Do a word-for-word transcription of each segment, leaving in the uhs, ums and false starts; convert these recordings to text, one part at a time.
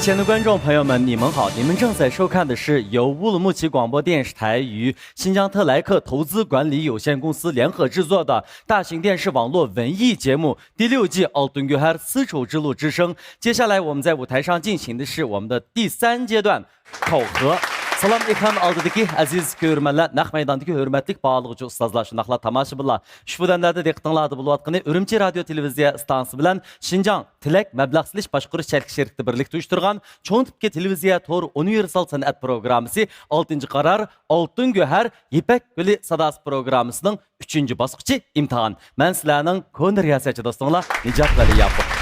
亲爱的观众朋友们，你们好，你们正在收看的是由乌鲁木齐广播电视台与新疆特莱克投资管理有限公司联合制作的大型电视网络文艺节目第六季《Altın Göher: Sıço之路之声》。接下来我们在舞台上进行的是我们的第三阶段考核。سالام ئېكران ئالدىدىكى ئەزىز كۆرۈرمەنلەر، نەق مەيداندىكى ھۆرمەتلىك باھالىغۇچى ئۇستازلار، شۇنداقلا تاماشىبىنلار. ئۇشبۇ دەملەردە دىققىتىڭلاردا بولۇۋاتقىنى ئۈرۈمچى رادىيو تېلېۋىزىيە ئىستانسىسى بىلەن شىنجاڭ تىلەك مەبلەغ سېلىش باشقۇرۇش چەكلىك شىركىتى بىرلىكتە ئۇيۇشتۇرغان چوڭ تىپتىكى تېلېۋىزىيە تور ئۇنىۋېرسال سەنئەت پروگراممىسى ئالتىنچى قارار، ئالتۇن گۆھەر، يىپەك گۈلى ساداسى پروگراممىسىنىڭ ئۈچىنچى باسقۇچى ئىمتىھان. مەن سىلەرنىڭ كونا رىياسەتچى دوستۇڭلار نىجات ۋەلى ياقۇپ.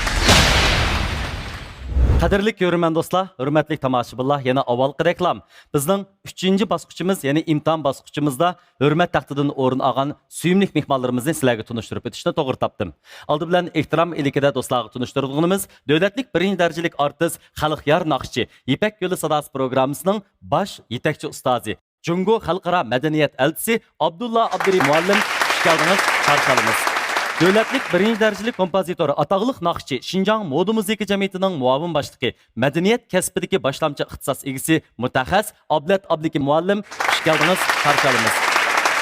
قەدىرلىك كۆرۈرمەن دوستلار، ھۆرمەتلىك تاماشىبىنلار، يەنە ئاۋۋالقىدەكلا بىزنىڭ ئۈچىنچى باسقۇچىمىز، يەنى ئىمتىھان باسقۇچىمىزدا ھۆرمەت تەختىدىن ئورۇن ئالغان سۆيۈملۈك مېھمانلىرىمىزنى سىلەرگە تونۇشتۇرۇپ ئۆتۈشنى توغرا تاپتىم. ئالدى بىلەن ئېھتىرام ئىلكىدە دوستلارغا تونۇشتۇرىدىغىنىمىز دۆلەتلىك بىرىنچى دەرىجىلىك ئارتىس، خەلقيار ناخشىچى، يىپەك يولى ساداسى پروگراممىسىنىڭ باش يېتەكچى ئۇستازى، جۇڭگو خەلقئارا مەدەنىيەت ئەلچىسى ئابدۇللا ئابدۇرېھىم مۇئەللىم، خۇش كەلدىڭىز، قارشى ئالىمىز. دۆلەتلىك بىرىنچى دەرىجىلىك كومپوزىتور، ئاتاقلىق ناخشىچى، شىنجاڭ مودا مۇزىكا جەمئىيىتىنىڭ مۇئاۋىن باشلىقى، مەدەنىيەت كەسپىدىكى باشلامچى ئىختىساس ئىگىسى، مۇتەخەسسىس ئابلەت ئابلىكىم مۇئەللىم، خۇش كەلدىڭىز، قارشى ئالىمىز.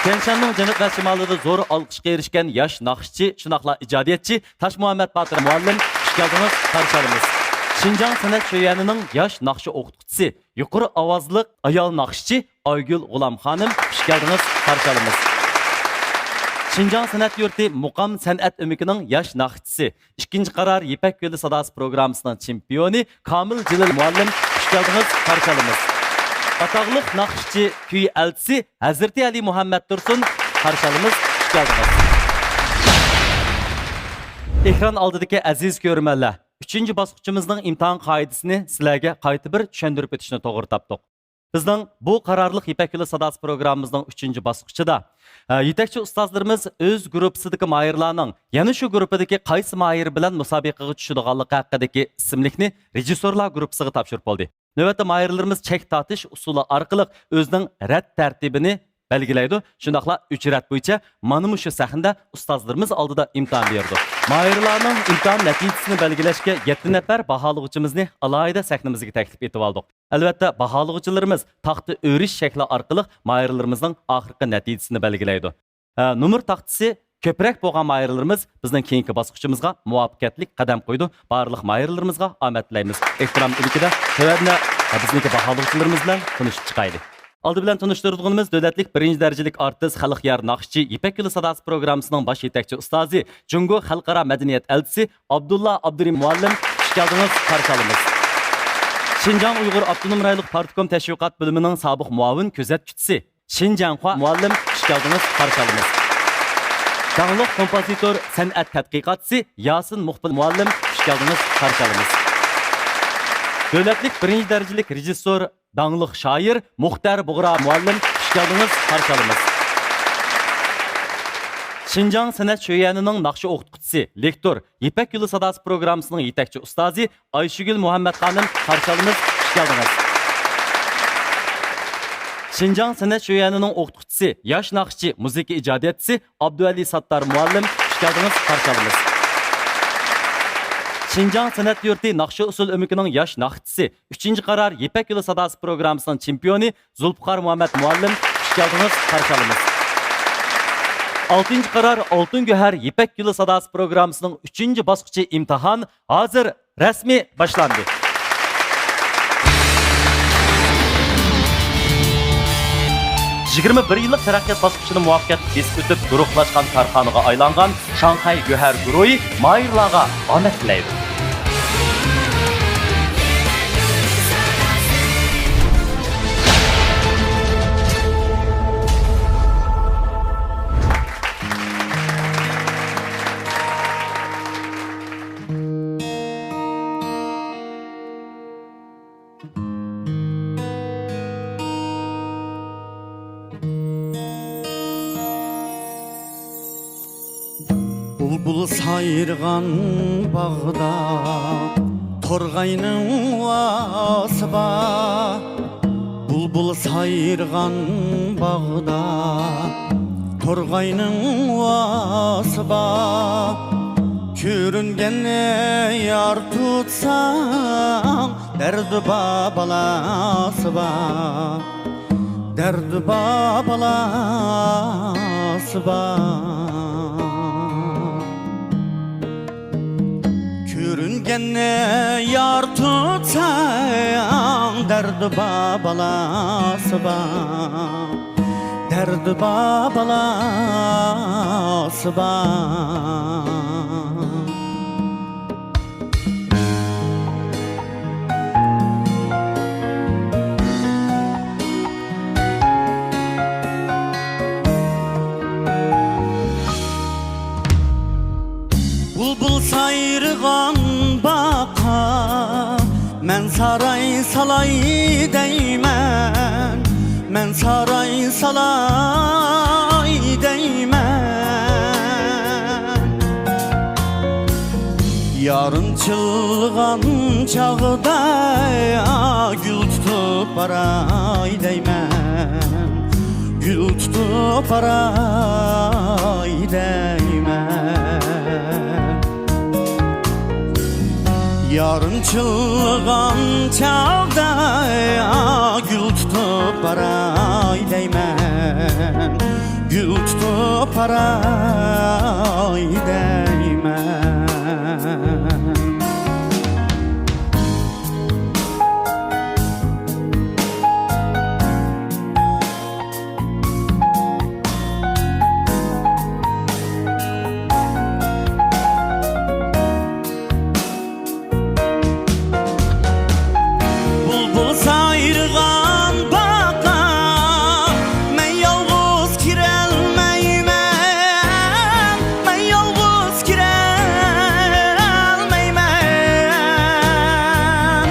تيەنشاننىڭ جەنۇب ۋە شىمالىدا زور ئالقىشقا ئېرىشكەن ياش ناخشىچى، شۇنداقلا ئىجادىيەتچى تاشمۇھەممەت باتۇر مۇئەللىم، خۇش كەلدىڭىز، قارشى ئالىمىز. شىنجاڭ سەنئەت شۆيۈەنىنىڭ ياش ناخشا ئوقۇتقۇچىسى، يۇقىرى ئاۋازلىق ئايال ناخشىچى ئايگۈل غۇلام خانىم، خۇش كەلدىڭىز، قارشى ئالىمىز. شىنجاڭ سەنئەت يۇرتى مۇقام سەنئەت ئۆمىكىنىڭ ياش ناخشىچىسى، ئىككىنچى قارار يىپەك يولى ساداسى پروگراممىسىنىڭ چېمپىيونى كامىل جېلىل مۇئەللىم، خۇش كەلدىڭىز، قارشى ئالىمىز. ئاتاقلىق ناخشىچى، كۈي ئەلچىسى ھەزرىتى ئەلى مۇھەممەد تۇرسۇن، قارشى ئالىمىز، خۇش كەلدىڭىز. ئېكران ئالدىدىكى ئەزىز كۆرۈرمەنلەر، ئۈچىنچى باسقۇچىمىزنىڭ ئىمتىھان قائىدىسىنى سىلەرگە قايتا بىر چۈشەندۈرۈپ ئۆتۈشنى توغرا تاپتۇق. بىزنىڭ بۇ قارارلىق يىپەك يولى ساداسى پروگراممىمىزنىڭ ئۈچىنچى باسقۇچىدا، ھە، يېتەكچى ئۇستازلىرىمىز ئۆز گۇرۇپپىسىدىكى ماھىرلارنىڭ، يەنە شۇ گۇرۇپپىدىكى قايسى ماھىر بىلەن مۇسابىقىگە چۈشىدىغانلىقى ھەققىدىكى ئىسىملىكنى رېژىسسورلار گۇرۇپپىسىغا تاپشۇرۇپ بولدى. نۆۋەتتە ماھىرلىرىمىز چەك تارتىش ئۇسۇلى ئارقىلىق ئۆزىنىڭ رەت تەرتىپىنى بەلگىلەيدۇ. شۇنداقلا ئۆچرەت بويىچە مانا مۇشۇ سەھنىدە ئۇستازلىرىمىز ئالدىدا ئىمتىھان بېرىدۇ. ماھىرلارنىڭ ئىمتىھان نەتىجىسىنى بەلگىلەشكە يەتتە نەپەر باھالىغۇچىمىزنى ئالاھىدە سەھنىمىزگە تەكلىپ ئېتىۋالدۇق. ئەلۋەتتە، باھالىغۇچىلىرىمىز تاختا ئۆرۈش شەكلى ئارقىلىق ماھىرلىرىمىزنىڭ ئاخىرقى نەتىجىسىنى بەلگىلەيدۇ. ھە، نومۇر تاختىسى كۆپرەك بولغان ماھىرلىرىمىز بىزنىڭ كېيىنكى باسقۇچىمىزغا مۇۋەپپەقىيەتلىك قەدەم قويىدۇ. بارلىق ماھىرلىرىمىزغا ئامەت تىلەيمىز. ئېھتىرام ئىلكىدە تۆۋەندە بىزنىڭكى باھالىغۇچىلىرىمىز بىلەن تونۇشۇپ چىقايلى. ئالدى بىلەن تونۇشتۇرىدىغىنىمىز دۆلەتلىك بىرىنچى دەرىجىلىك ئارتىس، خەلقيار ناخشىچى، يىپەك يولى ساداسى پروگراممىسىنىڭ باش يېتەكچى ئۇستازى، جۇڭگو خەلقئارا مەدەنىيەت ئەلچىسى ئابدۇللا ئابدۇرېھىم مۇئەللىم، خۇش كەلدىڭىز، قارشى ئالىمىز. شىنجاڭ ئۇيغۇر ئاپتونوم رايونلۇق پارتكوم تەشۋىقات بۆلۈمىنىڭ سابىق مۇئاۋىن كۆزەتكۈچىسى، شىن جياڭخۇا مۇئەللىم، خۇش كەلدىڭىز، قارشى ئالىمىز. داڭلىق كومپوزىتور، سەنئەت تەتقىقاتچىسى ياسىن مۇقبىل مۇئەللىم، خۇش كەلدىڭىز، قارشى ئالىمىز. دۆلەتلىك بىرىنچى دەرىجىلىك رېژىسسور، داڭلىق شائىر مۇختەر بۇغرا مۇئەللىم، خۇش كەلدىڭىز، قارشى ئالىمىز. شىنجاڭ سەنئەت شۆيۈەنىنىڭ ناخشا ئوقۇتقۇچىسى، لېكتور، يىپەك يولى ساداسى پروگراممىسىنىڭ يېتەكچى ئۇستازى ئايشىگۈل مۇھەممەت خانىم، قارشى ئالىمىز، خۇش كەلدىڭىز. شىنجاڭ سەنئەت شۆيۈەنىنىڭ ئوقۇتقۇچىسى، ياش ناخشىچى، مۇزىكا ئىجادىيەتچىسى ئابدۇۋەلى ساتتار مۇئەللىم، خۇش كەلدىڭىز، قارشى ئالىمىز. شىنجاڭ سەنئەت يۇرتى ناخشا ئۇسسۇل ئۆمىكىنىڭ ياش ناخشىچىسى، ئۈچىنچى قارار يىپەك يولى ساداسى پروگراممىسىنىڭ چېمپىيونى زۇلپىقار مۇھەممەت مۇئەللىم، خۇش كەلدىڭىز، قارشى ئالىمىز. ئالتىنچى قارار ئالتۇن گۆھەر يىپەك يولى ساداسى پروگراممىسىنىڭ ئۈچىنچى باسقۇچى ئىمتىھان ھازىر رەسمىي باشلاندى. يىگىرمە بىر يىللىق تەرەققىيات باسقۇچىنى مۇۋەپپەقىيەتلىك بېسىپ ئۆتۈپ، گۇرۇھلاشقان كارخانىغا ئايلانغان شاڭخەي گۆھەر گۇرۇھى ماھىرلارغا ئامەت تىلەيدۇ. بۇلبۇل سايرىغان باغدا تورغاينىڭ ۋاسى بار. بۇلبۇل سايرىغان باغدا تورغاينىڭ ۋاسى بار. كۆرۈنگەننى يار تۇتساڭ، دەردى بار بالاسى بار، دەردى بار بالاسى بار. كۆرۈنگەننى يار تۇتساڭ، دەردى بار بالاسى بار، دەردى بار بالاسى بار. بۇلبۇل سايرىغان باغقا مەن ساراي سالاي دەيمەن، مەن ساراي سالاي دەيمەن. يارىم چىللىغان چاغدا گۈل تۇتۇپ باراي دەيمەن، گۈل تۇتۇپ باراي دەيمەن. يارىم چىللىغان چاغدا گۈل تۇتۇپ باراي دەيمەن، گۈل تۇتۇپ باراي دەيمەن. بۇلبۇل سايرىغان باغقا مەن يالغۇز كىرەلمەيمەن، مەن يالغۇز كىرەلمەيمەن.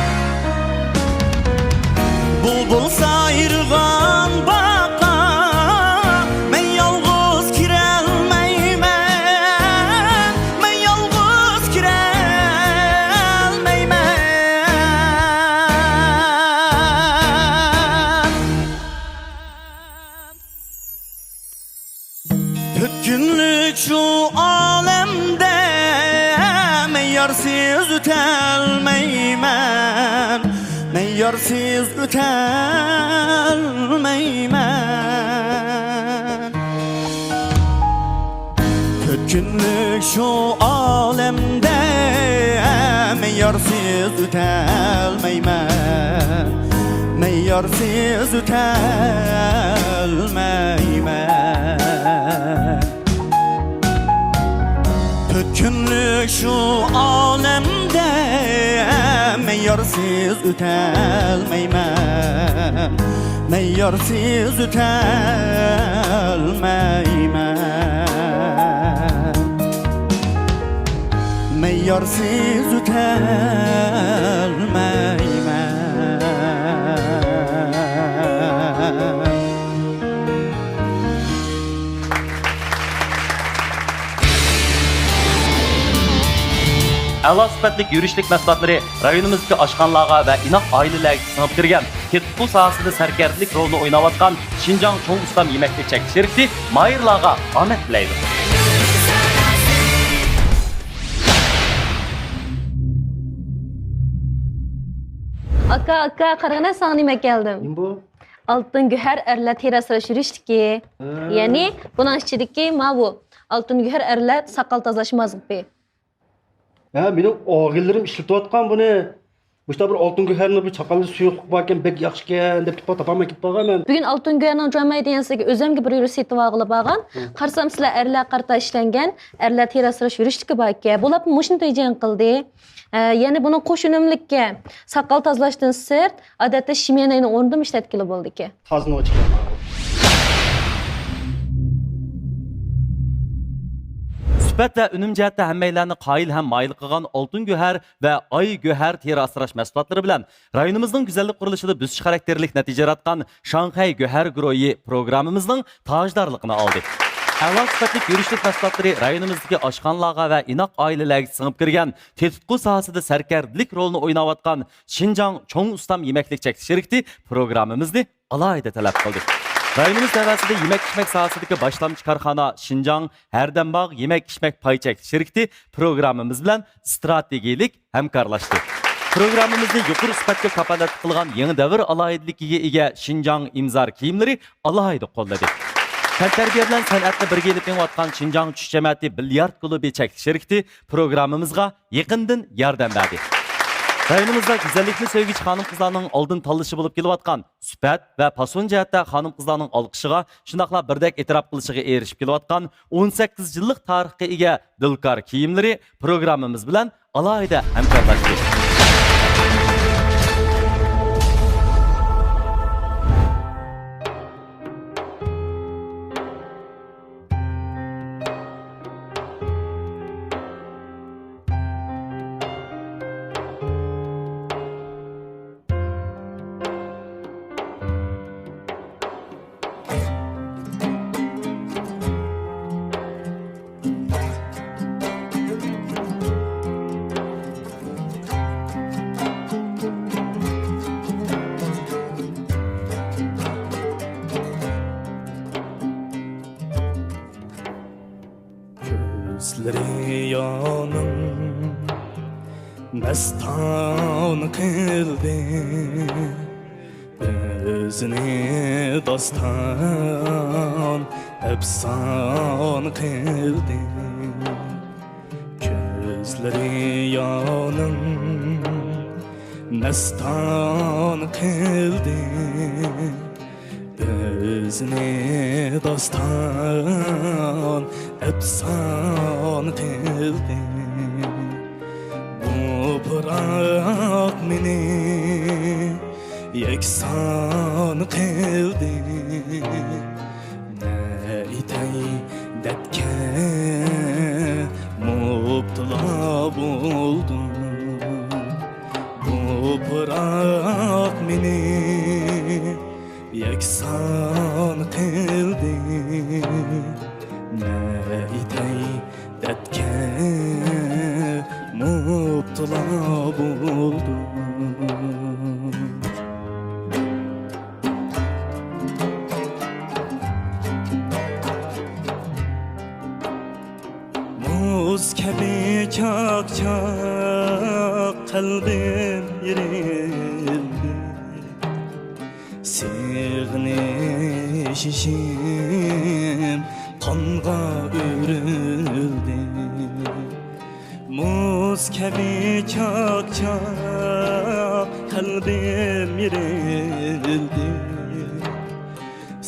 بۇلبۇل سايرىغان باغقا مەن يالغۇز كىرەلمەيمەن، مەن يالغۇز كىرەلمەيمەن. تۆت كۈنلۈك شۇ ئالەمدە مەن يارسىز ئۆتەلمەيمەن، مەن يارسىز ئۆتەلمەيمەن. تۆت كۈنلۈك شۇ ئالەمدە مەن يارسىز ئۆتەلمەيمەن، مەن يارسىز ئۆتەلمەيمەن. تۆت كۈنلۈك شۇ ئالەمدە مەن يارسىز ئۆتەلمەيمەن، مەن يارسىز ئۆتەلمەيمەن، مەن يارسىز ئۆتەلمەيمەن. ئەلا سۈپەتلىك يۈرۈشلۈك مەھسۇلاتلىرى رايونىمىزدىكى ئاشخانىلارغا ۋە ئىناق ئائىلىلەرگە سىڭىپ كىرگەن، تېتىتقۇ ساھەسىدە سەركەردىلىك رولىنى ئويناۋاتقان شىنجاڭ چوڭ ئۇستام يېمەكلىك چەكلىك شىركىتى ماھىرلارغا ئامەت تىلەيدۇ. ئاكا، ئاكا، قارىغىنە، ساڭا نېمە كەلدىم؟ نېمە بۇ؟ ئالتۇن گۆھەر ئەرلەر تېرە ئاسراش يۈرۈشلۈكى. ھە. يەنى بۇنىڭ ئىچىدىكى ماۋۇ ئالتۇن گۆھەر ئەرلەر ساقال تازىلاش مازغىپى. ھە، مېنىڭ ئاغىنىلىرىم ئىشلىتىۋاتقان بۇنى. مۇشۇنداق بىر ئالتۇن گۆھەرنىڭ بىر چاققانلىق سۇيۇقلۇقى باركەن، بەك ياخشىكەن دەپ كېتىپ تاپالماي كېتىپ قالغان مەن. بۈگۈن ئالتۇن گۆھەرنىڭ جۇەن مەيدان يېنىسىدىكى ئۆزۈمگە بىر يۈرۈش سېتىۋالغىلى بارغان. ھە. قارىسام، سىلەر ئەرلەر قارىتا ئىشلەنگەن، ئەرلەر تېرە ئاسراش يۈرۈشلۈكى باركەن. بۇلار مۇشۇنى تېجەڭ قىلدى. ئە، يەنە بۇنىڭ قوش ئۈنۈملۈككە ساقال تازىلاشتىن سىرت، ئادەتتە شىمەنەينىڭ ئورنىدا ئىشلەتكىلى بولىدىكەن. تازىنىڭ ئىچىگە. سۈپەت ۋە ئۈنۈم جەھەتتە ھەممەيلەننى قايىل ھەم مايىل قىلغان ئالتۇن گۆھەر ۋە ئاي گۆھەر تېرە ئاسراش مەھسۇلاتلىرى بىلەن رايونىمىزنىڭ گۈزەللىك قۇرۇلۇشىدا بۆسۈش خاراكتېرلىك نەتىجە ياراتقان شاڭخەي گۆھەر گۇرۇھى پروگراممىمىزنىڭ تاجدارلىقىنى ئالدى. ئەلا سۈپەتلىك يۈرۈشلۈك مەھسۇلاتلىرى رايونىمىزدىكى ئاشخانىلارغا ۋە ئىناق ئائىلىلەرگە سىڭىپ كىرگەن تېتىتقۇ ساھەسىدە سەركەردىلىك رولىنى ئويناۋاتقان شىنجاڭ چوڭ ئۇستام يېمەكلىك چەكلىك شىركىتى پروگراممىمىزنى ئالاھىدە تەلەپ قىلدى. رايونىمىز تەۋەسىدە يېمەك-ئىچمەك ساھەسىدىكى باشلامچى كارخانا شىنجاڭ ھەردەمباغ يېمەك-ئىچمەك پاي چەكلىك شىركىتى پروگراممىمىز بىلەن ئىستراتېگىيەلىك ھەمكارلاشتى. پروگراممىمىزنى يۇقىرى سۈپەتكە كاپالەتلىك قىلغان يېڭى دەۋر ئالاھىدىلىكىگە ئىگە شىنجاڭ ئىمزار كىيىملىرى ئالاھىدە قوللىدى. تەنتەربىيە بىلەن سەنئەتنى بىرگە ئېلىپ مېڭىۋاتقان شىنجاڭ چۈش جەمەتى بىليارد كۇلۇبى چەكلىك شىركىتى پروگراممىمىزغا يېقىندىن ياردەم بەردى. رايونىمىزدا گۈزەللىكنى سۆيگۈچى خانىم-قىزلارنىڭ ئالدىن تاللىشى بولۇپ كېلىۋاتقان سۈپەت ۋە پاسون جەھەتتە خانىم-قىزلارنىڭ ئالقىشىغا، شۇنداقلا بىردەك ئېتىراپ قىلىشىغا ئېرىشىپ كېلىۋاتقان ئون سەككىز يىللىق تارىخقا ئىگە دىلكار كىيىملىرى پروگراممىمىز بىلەن ئالاھىدە ھەمكارلاشتى. كۆزلىرى يانىڭ مەستان قىلدى، ئۆزىنى داستان ئەپسان قىلدى. كۆزلىرى يانىڭ مەستان قىلدى، ئۆزىنى داستان ئەپسان قىلدى. بۇ پىراق مېنى يەكسان قىلدى. نە ئېيتەي دەردكە مۇپتىلا بولدۇم. بۇ پىراق مېنى يەكسان قىلدى. نە ئېيتەي دەردكە مۇپتىلا بولدۇم. مۇز كەبى چاقچاق قەلبىم يېرىلدى. سېغىنىش يېشىم قانغا ئۆرۈلدى. مۇز كەبى چاقچاق قەلبىم يېرىلدى.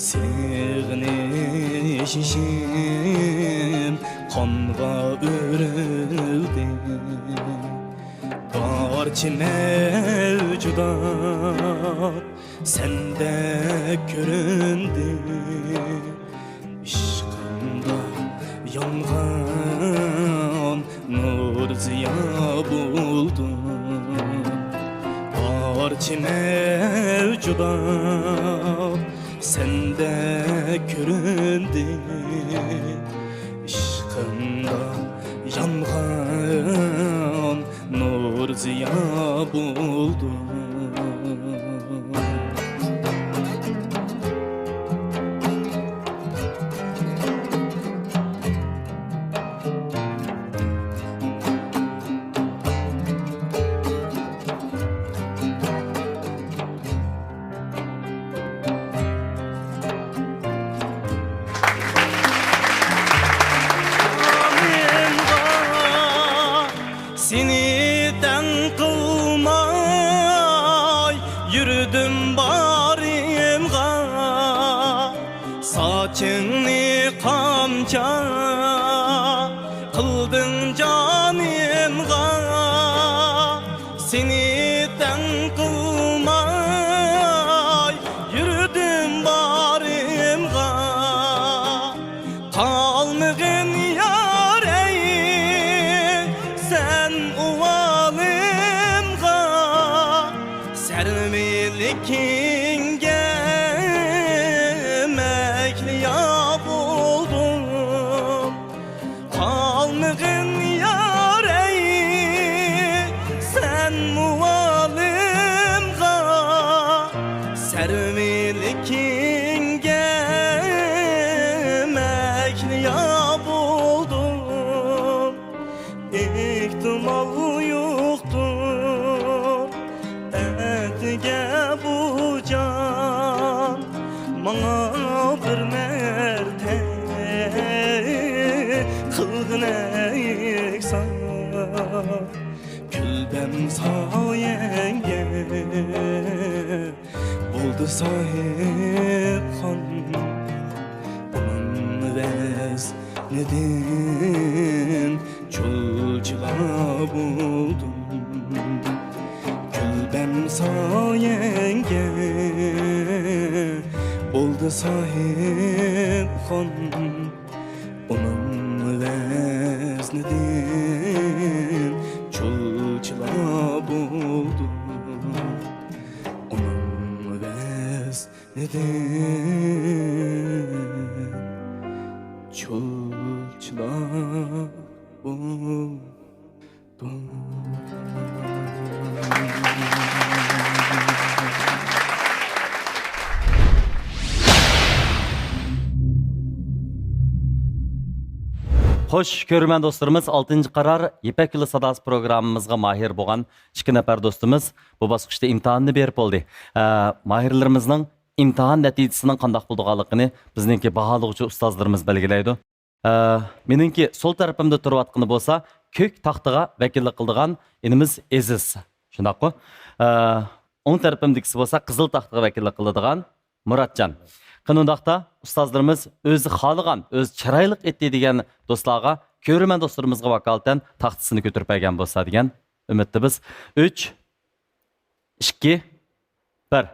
سېغىنىش يېشىم قانغا ئۆرۈلدى. بارچە مەۋجۇدات سەندەك كۆرۈندى. ئىشقىمدا يانغان نۇر زىيا بولدۇم. بارچە مەۋجۇدات سەندەك كۆرۈندى. ئىشقىمدا يانغان نۇر زىيا بولدۇم. سېنى تەڭ قىلماي يۈردۈم بارىمغا، ساچىڭنى قامچا قىلدىڭ جانىمغا. سېنى تەڭ قىلماي يۈردۈم بارىمغا، قالمىغىن يار ئەي سەن ئۇۋالىمغا. سەرۋىلىكىڭگە مەھلىيا بولدۇم. قالمىغىن يار ئەي سەن مۇئەللىمغا، سەرۋىلىكىڭگە مەھلىيا بولدۇم. ئېھتىمال يوقتۇر. كۈلپەم سايەڭگە بولدى ساھىبخان، ئۇنىڭ ۋەزنىدىن چۇلچىلا بولدۇم. كۈلپەم سايەڭگە بولدى ساھىبخان، ئۇنىڭ ۋەزنىدىن چۇلچىلا بولدۇم. ئۇنىڭ ۋەزنىدىن چۇلچىلا بولدۇم. خوش، كۆرۈرمەن دوستلىرىمىز، ئالتىنچى قارار يىپەك يولى ساداسى پروگراممىمىزغا ماھىر بولغان ئىككى نەپەر دوستىمىز بۇ باسقۇچتا ئىمتىھاننى بېرىپ بولدى. ئە، ماھىرلىرىمىزنىڭ ئىمتىھان نەتىجىسىنىڭ قانداق بولىدىغانلىقىنى بىزنىڭكى باھالىغۇچى ئۇستازلىرىمىز بەلگىلەيدۇ. ئە، مېنىڭكى سول تەرىپىمدە تۇرۇۋاتقىنى بولسا كۆك تاختىغا ۋەكىللىك قىلىدىغان ئىنىمىز ئېزىز. شۇنداققۇ؟ ئە، ئوڭ تەرىپىمدىكىسى بولسا قىزىل تاختىغا ۋەكىللىك قىلىدىغان مۇراتجان. قېنى ئۇنداقتا ئۇستازلىرىمىز ئۆزى خالىغان، ئۆزى چىرايلىق ئېيتتى دېگەن دوستلارغا، كۆرۈرمەن دوستلىرىمىزغا ۋاكالىتەن تاختىسىنى كۆتۈرۈپ بەرگەن بولسا دېگەن ئۈمىدتە بىز. ئۈچ، ئىككى، بىر.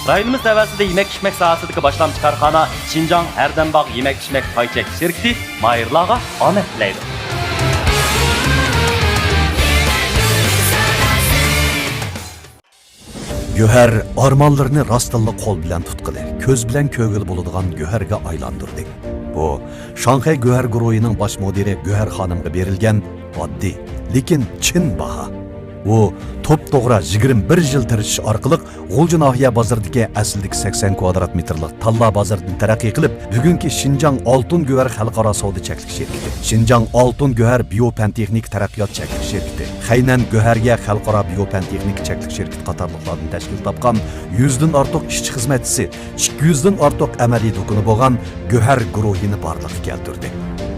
رايونىمىز تەۋەسىدە يېمەك-ئىچمەك ساھەسىدىكى باشلامچى كارخانا شىنجاڭ ھەردەمباغ يېمەك-ئىچمەك پاي چەكلىك شىركىتى ماھىرلارغا ئامەت تىلەيدۇ. گۆھەر ئارمانلىرىنى راستتىنلا قول بىلەن تۇتقىلى، كۆز بىلەن كۆرگىلى بولىدىغان گۆھەرگە ئايلاندۇردى. بۇ شاڭخەي گۆھەر گۇرۇھىنىڭ باش مۇدىرى گۆھەر خانىمغا بېرىلگەن ئاددىي، لېكىن چىن باھا. ئۇ توپتوغرا يىگىرمە بىر يىل تىرىشىش ئارقىلىق غۇلجا ناھىيە بازىرىدىكى ئەسلىدىكى سەكسەن كۋادرات مېتىرلىق تاللا بازىرىدىن تەرەققىي قىلىپ، بۈگۈنكى شىنجاڭ ئالتۇن گۆھەر خەلقئارا سودا چەكلىك شىركىتى، شىنجاڭ ئالتۇن گۆھەر بىيو پەن تېخنىكا تەرەققىيات چەكلىك شىركىتى، خەينەن گۆھەرگە خەلقئارا بىيو پەن تېخنىكا چەكلىك شىركىتى قاتارلىقلاردىن تەشكىل تاپقان يۈزدىن ئارتۇق ئىشچى خىزمەتچىسى، ئىككى يۈزدىن ئارتۇق ئەمەلىي دۇكىنى بولغان گۆھەر گۇرۇھىنى بارلىققا كەلتۈردى.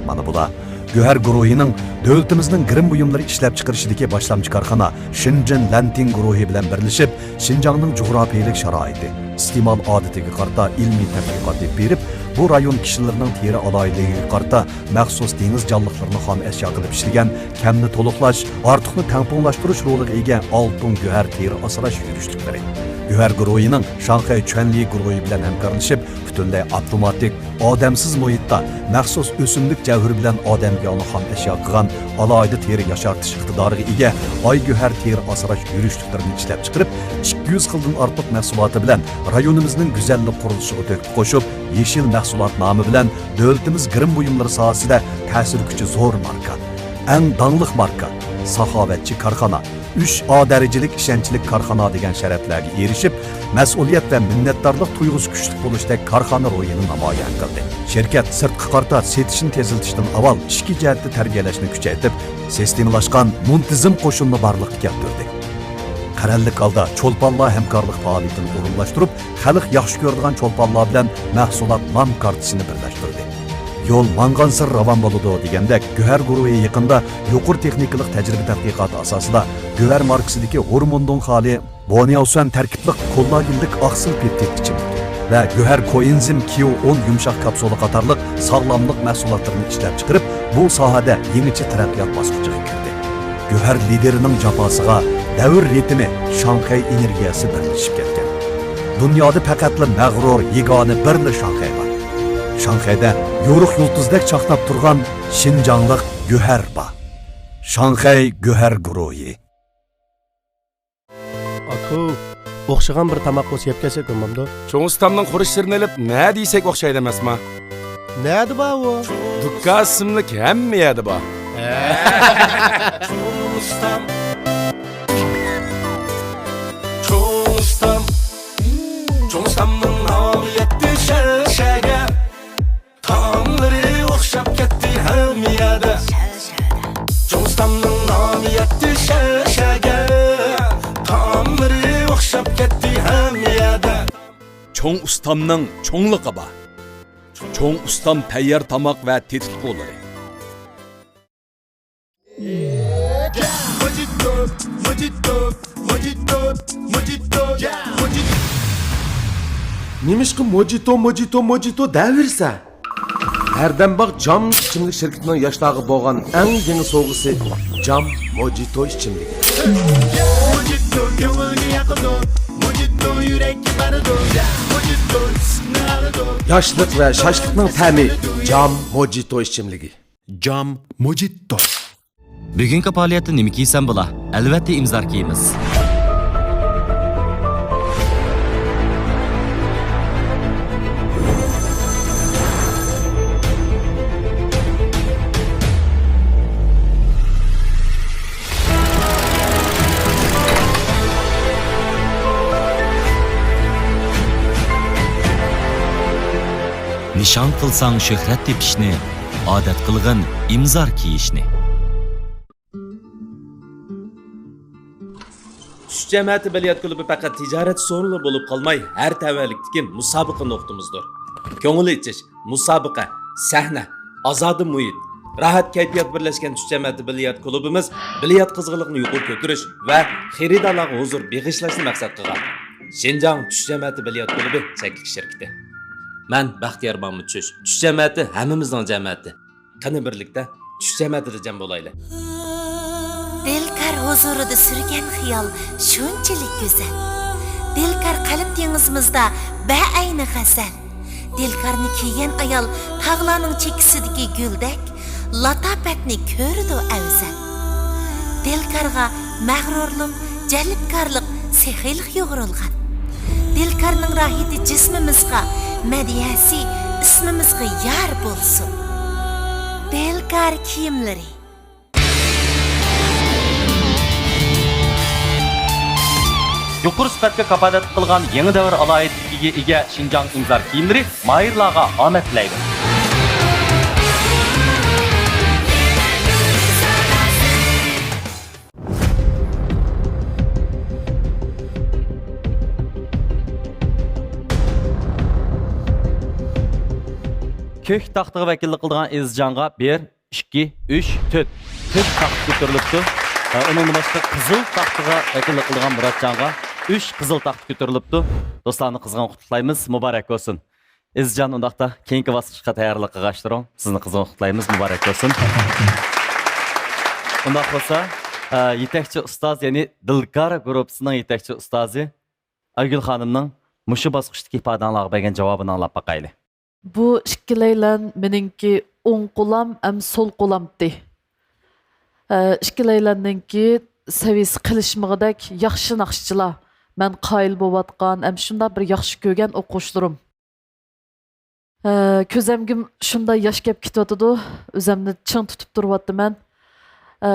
مانا بۇلار گۆھەر گۇرۇھىنىڭ دۆلىتىمىزنىڭ گىرىم بۇيۇملىرى ئىشلەپچىقىرىشىدىكى باشلامچى كارخانا شېنجېن لەنتىڭ گۇرۇھى بىلەن بىرلىشىپ، شىنجاڭنىڭ جۇغراپىيەلىك شارائىتى، ئىستېمال ئادىتىگە قارىتا ئىلمىي تەتقىقات ئېلىپ بېرىپ، بۇ رايون كىشىلىرىنىڭ تېرە ئالاھىدىلىكىگە قارىتا مەخسۇس دېڭىز جانلىقلىرىنى خام ئەشيا قىلىپ ئىشلىگەن كەمنى تولۇقلاش، ئارتۇقنى تەڭپۇڭلاشتۇرۇش رولىغا ئىگە ئالتۇن گۆھەر تېرە ئاسراش يۈرۈشلۈكلىرى. گۆھەر گۇرۇھىنىڭ شاڭخەي چۈەنلى گۇرۇھى بىلەن ھەمكارلىشىپ، پۈتۈنلەي ئاپتوماتىك، ئادەمسىز مۇھىتتا مەخسۇس ئۆسۈملۈك جەۋھىرى بىلەن ئادەمگە ياغنى خام ئەشيا قىلغان ئالاھىدە تېرە ياشارتىش ئىقتىدارىغا ئىگە ئاي گۆھەر تېرە ئاسراش يۈرۈشلۈكلىرىنى ئىشلەپچىقىرىپ، ئىككى يۈز خىلدىن ئارتۇق مەھسۇلاتى بىلەن رايونىمىزنىڭ گۈزەللىك قۇرۇلۇشىغا تۆھپە قوشۇپ، يېشىل مەھسۇلات نامى بىلەن دۆلىتىمىز گىرىم بۇيۇملىرى ساھەسىدە تەسىر كۈچى زور ماركا، ئەڭ داڭلىق ماركا، ساخاۋەتچى كارخانا، ئۈچ ئا دەرىجىلىك ئىشەنچلىك كارخانا دېگەن شەرەپلەرگە ئېرىشىپ، مەسئۇلىيەت ۋە مىننەتدارلىق تۇيغۇسى كۈچلۈك بولۇشتەك كارخانا روھىنى نامايان قىلدى. شىركەت سىرتقا قارىتا سېتىشنى تېزلىتىشتىن ئاۋۋال ئىچكى جەھەتتە تەربىيەلەشنى كۈچەيتىپ، سىستېمىلاشقان، مۇنتىزىم قوشۇننى بارلىققا كەلتۈردى. قەرەللىك ھالدا چولپانلار ھەمكارلىق پائالىيىتىنى ئورۇنلاشتۇرۇپ، خەلق ياخشى كۆرىدىغان چولپانلار بىلەن مەھسۇلات نام كارتىسىنى بىرلەشتۈردى. يول ماڭغانسېرى راۋان بولىدۇ دېگەندەك، گۆھەر گۇرۇھى يېقىندا يۇقىرى تېخنىكىلىق تەجرىبە تەتقىقاتى ئاساسىدا گۆھەر ماركىسىدىكى ھورموندىن خالىي بونياۋسۈەن تەركىبلىك كوللاگېنلىك ئاقسىل پېپتىد ئىچىملىكى ۋە گۆھەر كوئېنزىم كيو ئون يۇمشاق كاپسۇلا قاتارلىق ساغلاملىق مەھسۇلاتلىرىنى ئىشلەپچىقىرىپ، بۇ ساھەدە يېڭىچە تەرەققىيات باسقۇچىغا كىردى. گۆھەر لىدېرىنىڭ جاپاسىغا دەۋر رىتىمى، شاڭخەي ئېنېرگىيەسى بىرلىشىپ كەتكەن. دۇنيادا پەقەتلا مەغرۇر يېگانە بىرلا شاڭخەي بار. شاڭخەيدە يورۇق يۇلتۇزدەك چاقناپ تۇرغان شىنجاڭلىق گۆھەر بار. شاڭخەي گۆھەر گۇرۇھى. ئاكا، ئوخشىغان بىر تاماق بولسا يەپ كەلسەك بولمامدۇ؟ چوڭ ئۇستامنىڭ خۇرۇچلىرىنى ئېلىپ، نە دېسەك ئوخشايدۇ ئەمەسما؟ نەدە بار ئۇ؟ دۇكان ئىسىملىك ھەممە يەردە بار. چوڭ ئۇستام. چوڭ ئۇستام. چوڭ ئۇستامنىڭ نامى يەتتى شەھەر شەھەرگە. تائاملىرى ئوخشاپ كەتتى ھەممە يەردە. چوڭ ئۇستامنىڭ نامى يەتتى شەھەر شەھەرگە. چوڭ ئۇستامنىڭ چوڭلۇقى بار. چوڭ ئۇستام تەييار تاماق ۋە تېتىتقۇلىرى. نېمىشقا موجىتو، موجىتو، موجىتو دەۋېرىسەن؟ ھەردەم باق جام ئىچىملىك شىركىتىنىڭ ياشلارغا بولغان ئەڭ يېڭى سوۋغىسى، جام موجىتو ئىچىملىكى. موجىتو كۆڭۈلگە ياقىدۇ، موجىتو يۈرەككە بارىدۇ. موجىتو ئىسسىقنى ئالىدۇ. ياشلىق ۋە شاشلىقنىڭ تەمى، جام موجىتو ئىچىملىكى. جام موجىتو. بۈگۈنكى پائالىيەتتە نېمە كىيسەم بولا؟ ئەلۋەتتە ئىمزار كىيىمىز. نىشان قىلساڭ شۆھرەت تېپىشنى، ئادەت قىلغىن ئىمزار كىيىشنى. چۈش جەمەتى بىليارت كۇلۇبى پەقەت تىجارەت سورۇنلىرى بولۇپ قالماي، ھەر تەۋەلىكتىكى مۇسابىقە نۇقتىمىزدۇر. كۆڭۈل ئېچىش، مۇسابىقە، سەھنە، ئازادە مۇھىت، راھەت كەيپىيات بىرلەشكەن چۈش جەمەتى بىليارت كۇلۇبىمىز بىليارت قىزغىنلىقىنى يۇقىرى كۆتۈرۈش ۋە خېرىدارلارغا ھۇزۇر بېغىشلاشنى مەقسەت قىلغان شىنجاڭ چۈش جەمەتى بىليارت كۇلۇبى چەكلىك شىركىتى. مەن بەختىيار مامۇت چۈش. چۈش جەمەتى ھەممىمىزنىڭ جەمەتى. قېنى، بىرلىكتە چۈش جەمەتىدە جەم بولايلى. دىلكار ھۇزۇرىدا سۈرگەن خىيال شۇنچىلىك گۈزەل. دىلكار قەلب دېڭىزىمىزدا بەئەينى غەزەل. دىلكارنى كىيگەن ئايال تاغلارنىڭ چېكىسىدىكى گۈلدەك، لاتاپەتنى كۆرىدۇ ئەۋزەل. دىلكارغا مەغرۇرلۇق، جەلپكارلىق، سېخىيلىق يۇغۇرۇلغان. دىلكارنىڭ راھىتى جىسمىمىزغا، مەدھىيەسى ئىسمىمىزغا يار بولسۇن. دىلكار كىيىملىرى. يۇقىرى سۈپەتكە كاپالەتلىك قىلغان يېڭى دەۋر ئالاھىدىلىكىگە ئىگە شىنجاڭ ئىمزار كىيىملىرى ماھىرلارغا ئامەت تىلەيدۇ. كۆك تاختىغا ۋەكىللىك قىلىدىغان ئېزىزجانغا بىر، ئىككى، ئۈچ، تۆت. تۆت تاختا كۆتۈرۈلۈپتۇ. ھە، ئۇنىڭدىن باشقا قىزىل تاختىغا ۋەكىللىك قىلىدىغان مۇراتجانغا ئۈچ قىزىل تاختا كۆتۈرۈلۈپتۇ. دوستلارنى قىزغىن قۇتلۇقلايمىز، مۇبارەك بولسۇن. ئېزىزجان، ئۇنداقتا كېيىنكى باسقۇچقا تەييارلىق قىلغاچ تۇرۇڭ. سىزنى قىزغىن قۇتلۇقلايمىز، مۇبارەك بولسۇن. ئۇنداق بولسا، ئە، يېتەكچى ئۇستاز، يەنى دىلكار گۇرۇپپىسىنىڭ يېتەكچى ئۇستازى ئايگۈل خانىمنىڭ مۇشۇ باسقۇچتىكى ئىپادەڭلارغا بەرگەن جاۋابىنى ئاڭلاپ باقايلى. بۇ ئىككىلەيلەن مېنىڭكى ئوڭ قولام ھەم سول قولامتى. ئە، ئىككىلەيلەننىڭكى سەۋىيىسى قېلىشمىغۇدەك ياخشى ناخشىچىلار. مەن قايىل بولۇۋاتقان ھەم شۇنداق بىر ياخشى كۆرگەن ئوقۇغۇچىلىرىم. ئە، كۆزەمگىم شۇنداق ياش كەپ كېتىۋاتىدۇ. ئۆزەمنى چىڭ تۇتۇپ تۇرۇۋاتىمەن. ئە،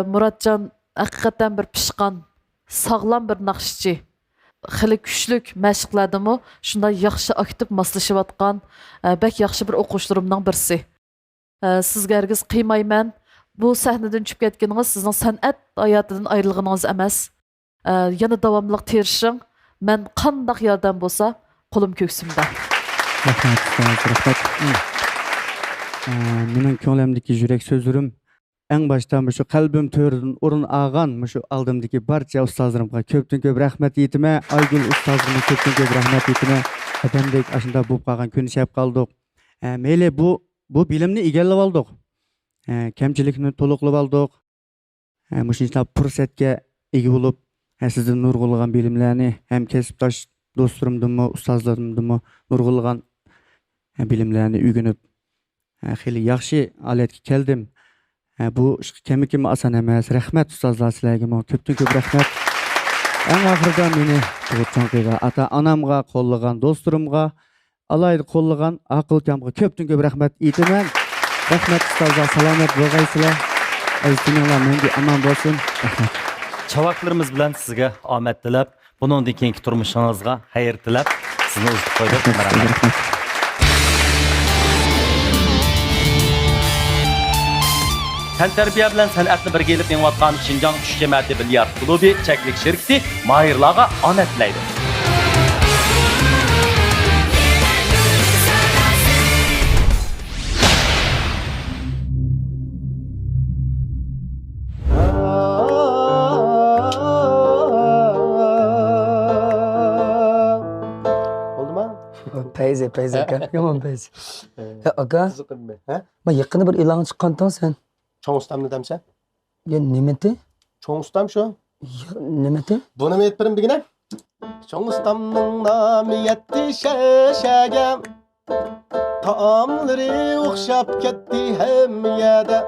مۇراتجان ھەقىقەتەن بىر پىشقان، ساغلام بىر ناخشىچى. خېلى كۈچلۈك مەشىقلەردىمۇ شۇنداق ياخشى ئاكتىپ ماسلىشىۋاتقان، ئە، بەك ياخشى بىر ئوقۇغۇچىلىرىمنىڭ بىرسى. ئە، سىزگە ھەرگىز قىيمايمەن. بۇ سەھنىدىن چۈشۈپ كەتكىنىڭىز سىزنىڭ سەنئەت ھاياتىدىن ئايرىلغىنىڭىز ئەمەس. ئە، يەنە داۋاملىق تىرىشىڭ. مەن قانداق ياردەم بولسا، قولۇم كۆكسۈمدە. رەھمەت، ئۇستاز، رەھمەت. مم. ئە، مېنىڭ كۆڭلۈمدىكى يۈرەك سۆزلىرىم ئەڭ باشتا مۇشۇ قەلبىم تۆرىدىن ئورۇن ئالغان مۇشۇ ئالدىمدىكى بارچە ئۇستازلىرىمغا كۆپتىن كۆپ رەھمەت ئېيتىمەن. ئايگۈل ئۇستازغىمۇ كۆپتىن كۆپ رەھمەت ئېيتىمەن. ئادەمدەك ئاشۇنداق بولۇپ قالغان كۈن شەپ قالدۇق. ئە، مەيلى، بۇ، بۇ بىلىمنى ئىگىلەۋالدۇق. ئە، كەمچىلىكنى تولۇقلىۋالدۇق. ھە، مۇشۇنداق پۇرسەتكە ئىگە بولۇپ، ھە، سىزدىن نۇرغۇنلىغان بىلىملەرنى ھەم كەسىپداش دوستلىرىمدىنمۇ، ئۇستازلىرىمدىنمۇ نۇرغۇنلىغان، ھە، بىلىملەرنى ئۆگىنىپ، ھە، خېلى ياخشى ھالەتكە كەلدىم. ھە، بۇ ئىشقا كەممىكىنمۇ ئاسان ئەمەس. رەھمەت ئۇستازلار، سىلەرگىمۇ كۆپتىن كۆپ رەھمەت. ئەڭ ئاخىرىدا مېنى تۇغۇت چوڭقىغا، ئاتا-ئانامغا، قوللىغان دوستلىرىمغا، ئالاھىدە قوللىغان ئاقىلكامغا كۆپتىن كۆپ رەھمەت ئېيتىمەن. رەھمەت ئۇستازلار، سالامەت بولغايسىلەر. ئەزىز تېنىڭلار مەڭگۈ ئامان بولسۇن. رەھمەت. چاۋاكلىرىمىز بىلەن سىزگە ئامەت تىلەپ، بۇنىڭدىن كېيىنكى تۇرمۇشىڭىزغا خەير تىلەپ، سىزنى ئۇزىتىپ قويدۇق. رەھمەت. رەھمەت. تەنتەربىيە بىلەن سەنئەتنى بىرگە ئېلىپ مېڭىۋاتقان شىنجاڭ چۈش جەمەتى بىليارت كۇلۇبى چەكلىك شىركىتى ماھىرلارغا ئامەت تىلەيدۇ. پەيزى، پەيزى ئاكا. يامان پەيزى. يا ئاكا، قىزىقىممۇ؟ ھە؟ ما يېقىندا بىر ئېلانغا چىققانتىڭ سەن. چوڭ ئۇستامنى دەمسەن؟ يا نېمىتى؟ چوڭ ئۇستام شۇ. يا نېمىتى؟ بۇنىمۇ ئېيتىپ بېرىم دېگىنە. چوڭ ئۇستامنىڭ نامى يەتتى شەشەگە. تائاملىرى ئوخشاپ كەتتى ھەممە يەردە.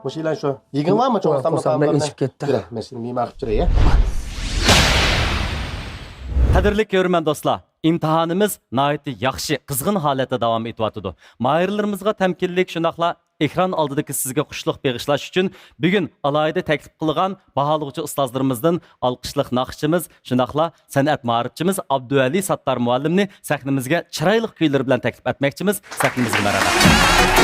مۇشۇ ئېلان شۇ. يېگىڭ بارمۇ چوڭ ئۇستامنىڭ تائاملىرىنى؟ ئېچىپ كەتتى. يۈرە، مەن سېنى مېھمان قىلىپ چۈرەي، يا. قەدىرلىك كۆرۈرمەن دوستلار، ئىمتىھانىمىز ناھايىتى ياخشى، قىزغىن ھالەتتە داۋام ئېتىۋاتىدۇ. ماھىرلىرىمىزغا تەمكىنلىك، شۇنداقلا ئېكران ئالدىدىكى سىزگە خۇشلۇق بېغىشلاش ئۈچۈن بۈگۈن ئالاھىدە تەكلىپ قىلغان باھالىغۇچى ئۇستازلىرىمىزدىن ئالقىشلىق ناخشىچىمىز، شۇنداقلا سەنئەت مائارىپچىمىز ئابدۇۋەلى ساتتار مۇئەللىمنى سەھنىمىزگە چىرايلىق كۈيلىرى بىلەن تەكلىپ ئەتمەكچىمىز. سەھنىمىزگە مەرھەمەت.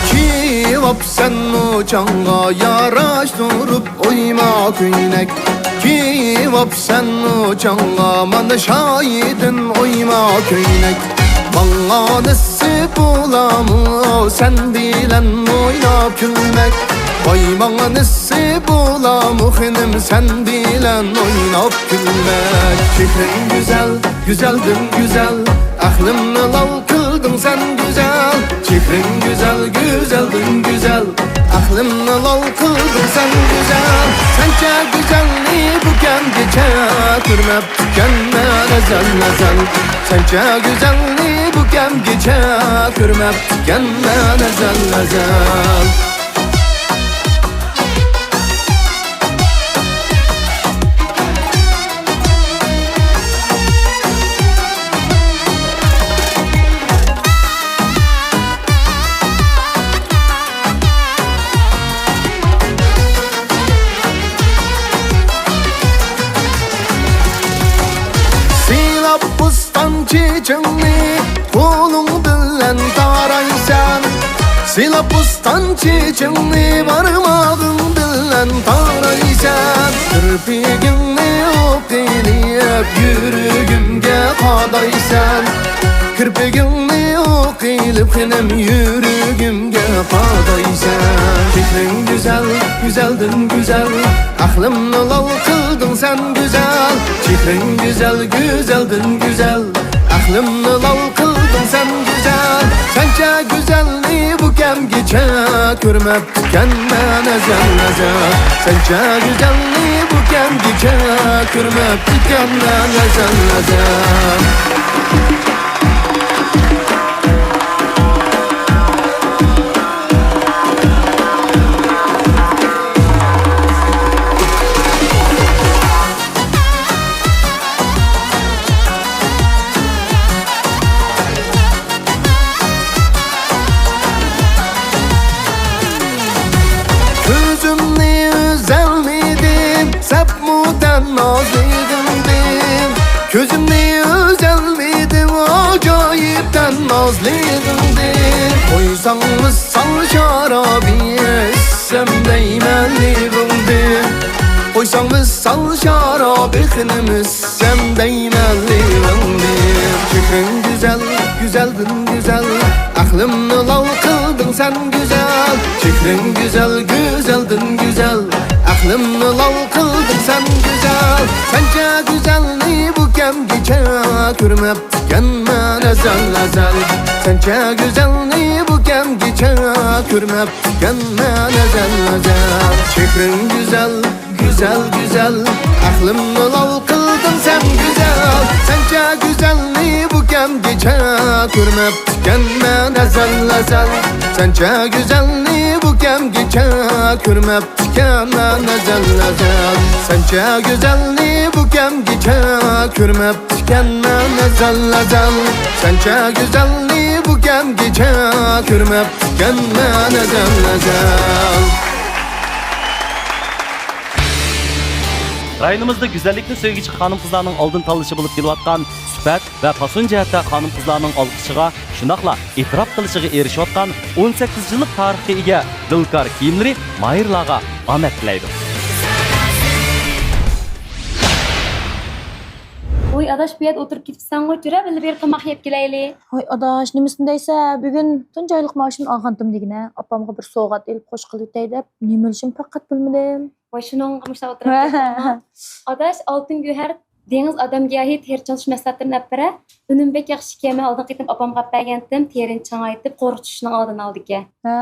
كىيىۋاپسەن ئۇ چاڭغا ياراشتۇرۇپ ئويما كۆينەك. كىيىۋاپسەن ئۇ چاڭغا مانا شايىدىن ئويما كۆينەك. ماڭا نېسىپ بولامۇ سەن بىلەن ئويناپ كۈلمەك؟ ۋاي ماڭا نېسىپ بولامۇ خېنىم سەن بىلەن ئويناپ كۈلمەك؟ چېھرىڭ گۈزەل، گۈزەلدىن گۈزەل، ئەقلىمنى لال قىلدىڭ سەن گۈزەل. چېھرىڭ گۈزەل، گۈزەلدىن گۈزەل، ئەقلىمنى لال قىلدىڭ سەن گۈزەل. سەنچە گۈزەلنى بۇ كەمگىچە كۆرمەپتىكەنمەن ئەزەل ئەزەل. سەنچە گۈزەلنى بۇ كەمگىچە كۆرمەپتىكەنمەن ئەزەل ئەزەل. سىلاپ بوستان چېچىڭنى قولۇڭ بىلەن تارايسەن. سىلاپ بوستان چېچىڭنى بارماغىڭ بىلەن تارايسەن. كىرپىكىڭنى ئوق ئېلىپ يۈرىكىمگە قادايسەن. كىرپىكىڭنى ئوق ئېلىپ خېنىم يۈرىكىمگە قادايسەن. چېھرىڭ گۈزەل، گۈزەلدىن گۈزەل، ئەقلىمنى لال قىلدىڭ سەن گۈزەل. چېھرىڭ گۈزەل، گۈزەلدىن گۈزەل، ئەقلىمنى لال قىلدىڭ سەن گۈزەل. سەنچە گۈزەلنى بۇ كەمگىچە كۆرمەپتىكەنمەن ئەزەل ئەزەل. سەنچە گۈزەلنى بۇ كەمگىچە كۆرمەپتىكەنمەن ئەزەل ئەزەل. كۆزۈمنى ئۈزەلمىدىم، سەپمۇ تەن نازلىغىندىن. كۆزۈمنى ئۈزەلمىدىم، ئاجايىپ تەن نازلىغىندىن. قويساڭ ۋىسال شارابى ئىچسەم دەيمەن لېۋىڭدىن. قويساڭ ۋىسال شارابى خېنىم ئىچسەم دەيمەن لېۋىڭدىن. چېھرىڭ گۈزەل، گۈزەلدىن گۈزەل، ئەقلىمنى لال قىلدىڭ سەن گۈزەل. چېھرىڭ گۈزەل، گۈزەلدىن گۈزەل، ئەقلىمنى لال قىلدىڭ سەن گۈزەل. سەنچە گۈزەلنى بۇ كەمگىچە كۆرمەپتىكەنمەن ئەزەل ئەزەل. سەنچە گۈزەلنى بۇ كەمگىچە كۆرمەپتىكەنمەن ئەزەل ئەزەل. چېھرىڭ گۈزەل، گۈزەل، گۈزەل، ئەقلىمنى لال قىلدىڭ سەن گۈزەل. سەنچە گۈزەلنى بۇ كەمگىچە كۆرمەپتىكەنمەن ئەزەل ئەزەل. سەنچە گۈزەلنى بۇ كەمگىچە كۆرمەپتىكەنمەن ئەزەل ئەزەل. سەنچە گۈزەلنى بۇ كەمگىچە كۆرمەپتىكەنمەن ئەزەل ئەزەل. سەنچە گۈزەلنى بۇ كەمگىچە كۆرمەپتىكەنمەن ئەزەل ئەزەل. رايونىمىزدا گۈزەللىكنى سۆيگۈچى خانىم-قىزلارنىڭ ئالدىن تاللىشى بولۇپ كېلىۋاتقان سۈپەت ۋە پاسون جەھەتتە خانىم-قىزلارنىڭ ئالقىشىغا، شۇنداقلا ئېتىراپ قىلىشىغا ئېرىشىۋاتقان ئون سەككىز يىللىق تارىخقا ئىگە دىلكار كىيىملىرى ماھىرلارغا ئامەت تىلەيدۇ. ئاداش، بۇ يەردە ئولتۇرۇپ كېتىپسەنغۇ، جۈرە، بىللە بېرىپ تاماق يەپ كېلەيلى. ۋاي ئاداش، نېمىسىنى دەيسە، بۈگۈن تۇنجى ئايلىق مائاشىمنى ئالغانتىم دېگىنە، ئاپامغا بىر سوۋغات ئېلىپ خوش قىلىۋېتەي دەپ، نېمە ئېلىشىمنى پەقەت بىلمىدىم. ۋاي، شۇنىڭغا مۇشۇنداق ئولتۇرۇپ كەتتىڭمۇ؟ ئاداش، ئالتۇن گۆھەر، دېڭىز ئادەم گىياھى تېرە چىڭىتىش مەھسۇلاتلىرىنى ئەپ بېرە. ئۈنۈم بەك ياخشى ئىكەن، مەن ئالدىنقى قېتىم ئاپامغا ئەپ بەرگەنتىم، تېرىنى چىڭايتىپ، قورۇق چۈشۈشنىڭ ئالدىنى ئالىدىكەن. ھە،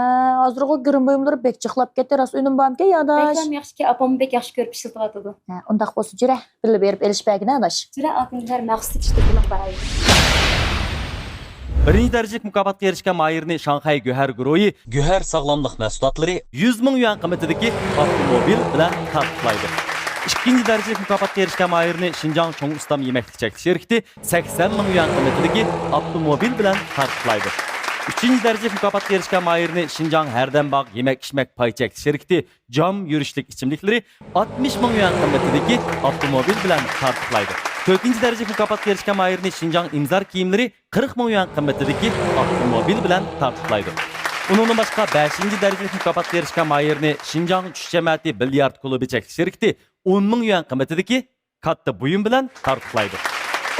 ھازىرغۇ گىرىم بۇيۇملىرى بەك جىقلاپ كەتتى، راست ئۈنۈم بارمىكەن يا ئاداش؟ بەكلا ياخشىكەن، ئاپاممۇ بەك ياخشى كۆرۈپ ئىشلىتىۋاتىدۇ. ھە، ئۇنداق بولسا جۈرە، بىللە بېرىپ ئېلىشىپ بەرگىنە ئاداش. جۈرە، ئالتۇن گۆھەر مەخسۇس ئىشلىتىپ بارايلى. بىرىنچى دەرىجىلىك مۇكاپاتقا ئېرىشكەن ماھىرىنى شاڭخەي گۆھەر گۇرۇھى، گۆھەر ساغلاملىق مەھسۇلاتلىرى، يۈز مىڭ يۈەن قىممىتىدىكى ئاپتوموبىل بىلەن تارتۇقلايدۇ. ئىككىنچى دەرىجىلىك مۇكاپاتقا ئېرىشكەن ماھىرنى شىنجاڭ چوڭ ئۇستام يېمەكلىك چەكلىك شىركىتى سەكسەن مىڭ يۈەن قىممىتىدىكى ئاپتوموبىل بىلەن تارتۇقلايدۇ. ئۈچىنچى دەرىجىلىك مۇكاپاتقا ئېرىشكەن ماھىرنى شىنجاڭ ھەردەم باغ يېمەك ئىچمەك پاي چەكلىك شىركىتى جام يۈرۈشلۈك ئىچىملىكلىرى ئاتمىش مىڭ يۈەن قىممىتىدىكى ئاپتوموبىل بىلەن تارتۇقلايدۇ. تۆتىنچى دەرىجىلىك مۇكاپاتقا ئېرىشكەن ماھىرنى شىنجاڭ ئىمزار كىيىملىرى قىرىق مىڭ يۈەن قىممىتىدىكى ئاپتوموبىل بىلەن تارتۇقلايدۇ. ئۇنىڭدىن باشقا، بەشىنچى دەرىجىلىك مۇكاپاتقا ئېرىشكەن ماھىرنى شىنجاڭ چۈش جەمەتى بىليارت كۇلۇبى چەكلىك شىركىتى ئون مىڭ يۈەن قىممىتىدىكى كاتتا بۇيۇم بىلەن تارتۇقلايدۇ.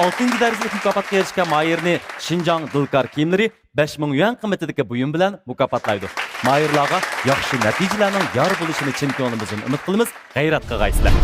ئالتىنچى دەرىجىلىك مۇكاپاتقا ئېرىشكەن ماھىرنى شىنجاڭ دىلكار كىيىملىرى بەش مىڭ يۈەن قىممىتىدىكى بۇيۇم بىلەن مۇكاپاتلايدۇ. ماھىرلارغا ياخشى نەتىجىلەرنىڭ يار بولۇشىنى چىن كۆڭلىمىزدىن ئۈمىد قىلىمىز. غەيرەت قىلغايسىلەر!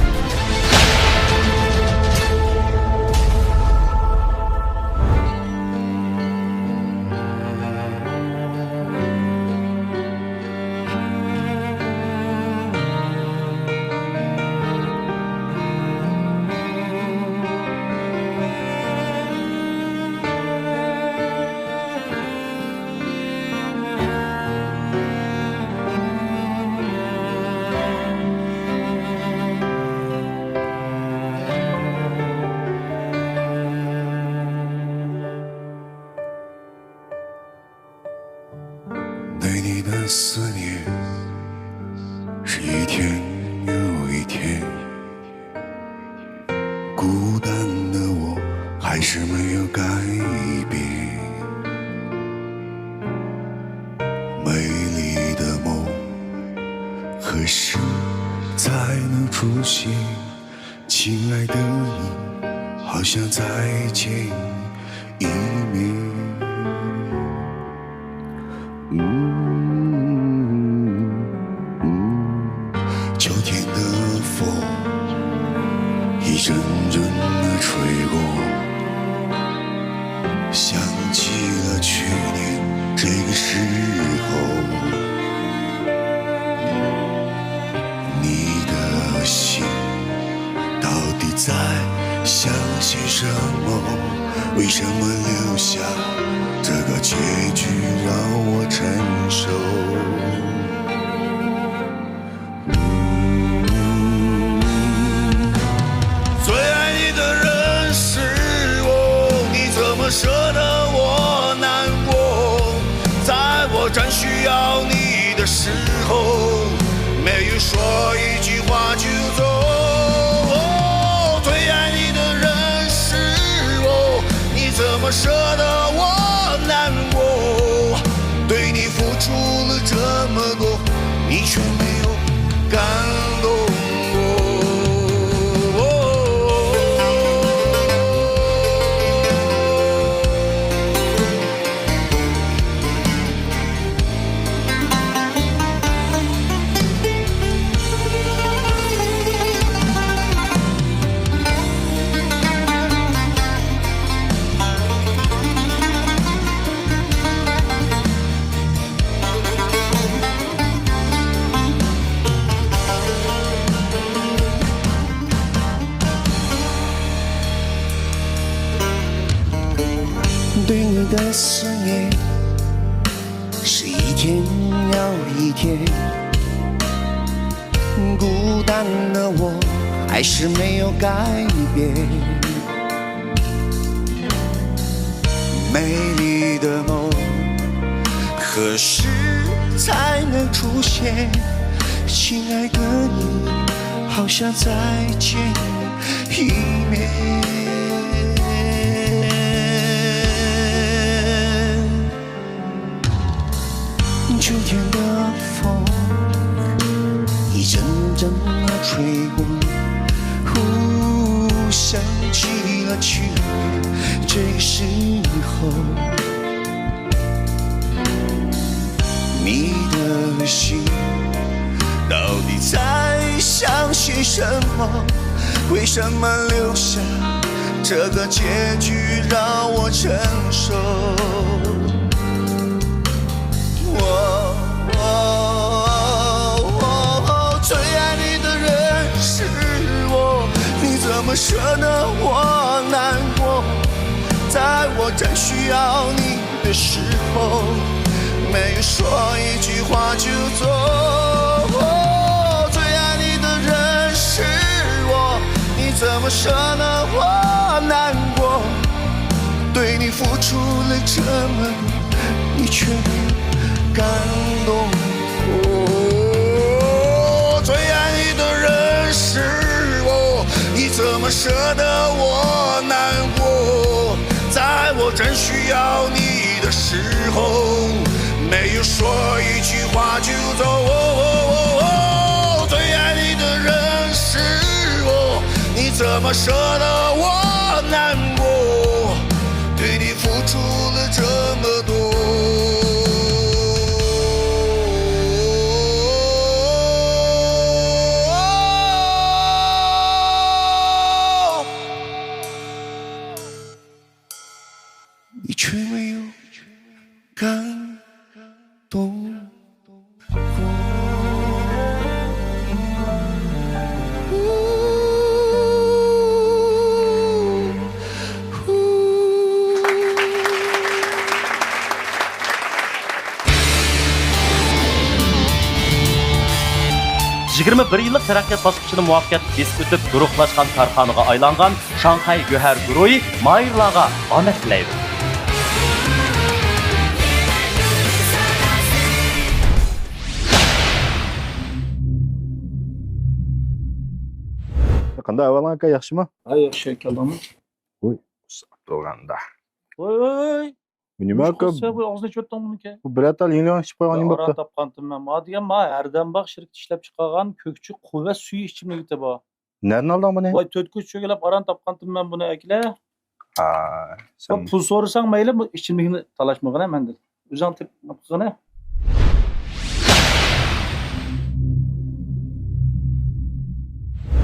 想起了去年这时候，你的心到底在想些什么？为什么留下这个结局让我承受？我，我，我，最爱你的人是我，你怎么舍得我难过？在我真需要你的时候，没有说一句话就走。最爱你的人是我，你怎么舍得我难过？对你付出了这么多，你却没有感动。哦，最爱你的人是我，你怎么舍得我难过？在我真需要你的时候，没有说一句话就走。哦，最爱你的人是我，你怎么舍得我难过？对你付出了这么多。你却没有感动过。 يىگىرمە بىر يىللىق تەرەققىيات باسقۇچىنى مۇۋەپپەقىيەتلىك بېسىپ ئۆتۈپ، گۇرۇھلاشقان كارخانىغا ئايلانغان شاڭخەي گۆھەر گۇرۇھى ماھىرلارغا ئامەت تىلەيدۇ. قانداق ئەھۋالىڭ ئاكا، ياخشىمۇ؟ ھە، ياخشى، كەلدىڭمۇ؟ ۋوي، ئۇسساپ تۇرغاندا. ۋوي، ۋوي، ۋوي. بۇ نېمە ئاكا؟ بۇ ئاغزىنى ئېچىۋەتتىڭ بۇنىڭكى. بۇ بىرەر تال يېڭى ئىچىپ قويغان نېمە بوپتۇ؟ تاپقانتىم مەن. ما دېگەن، ما ھەردەم باغ شىركىتى ئىشلەپ چىقارغان كۆكچى قۇۋۋەت سۈيى ئىچىملىكى بار. نەدىن ئالدىڭ بۇنى؟ ۋاي، تۆت كوچا چۆگىلەپ ئاران تاپقانتىم مەن بۇنى، ئەكىلە. ھا، سەن پۇل سورىساڭ مەيلى، بۇ ئىچىملىكنى تالاشمىغىنە مەندىن. ئۆزۈڭ تېپىپ قىلغىنە.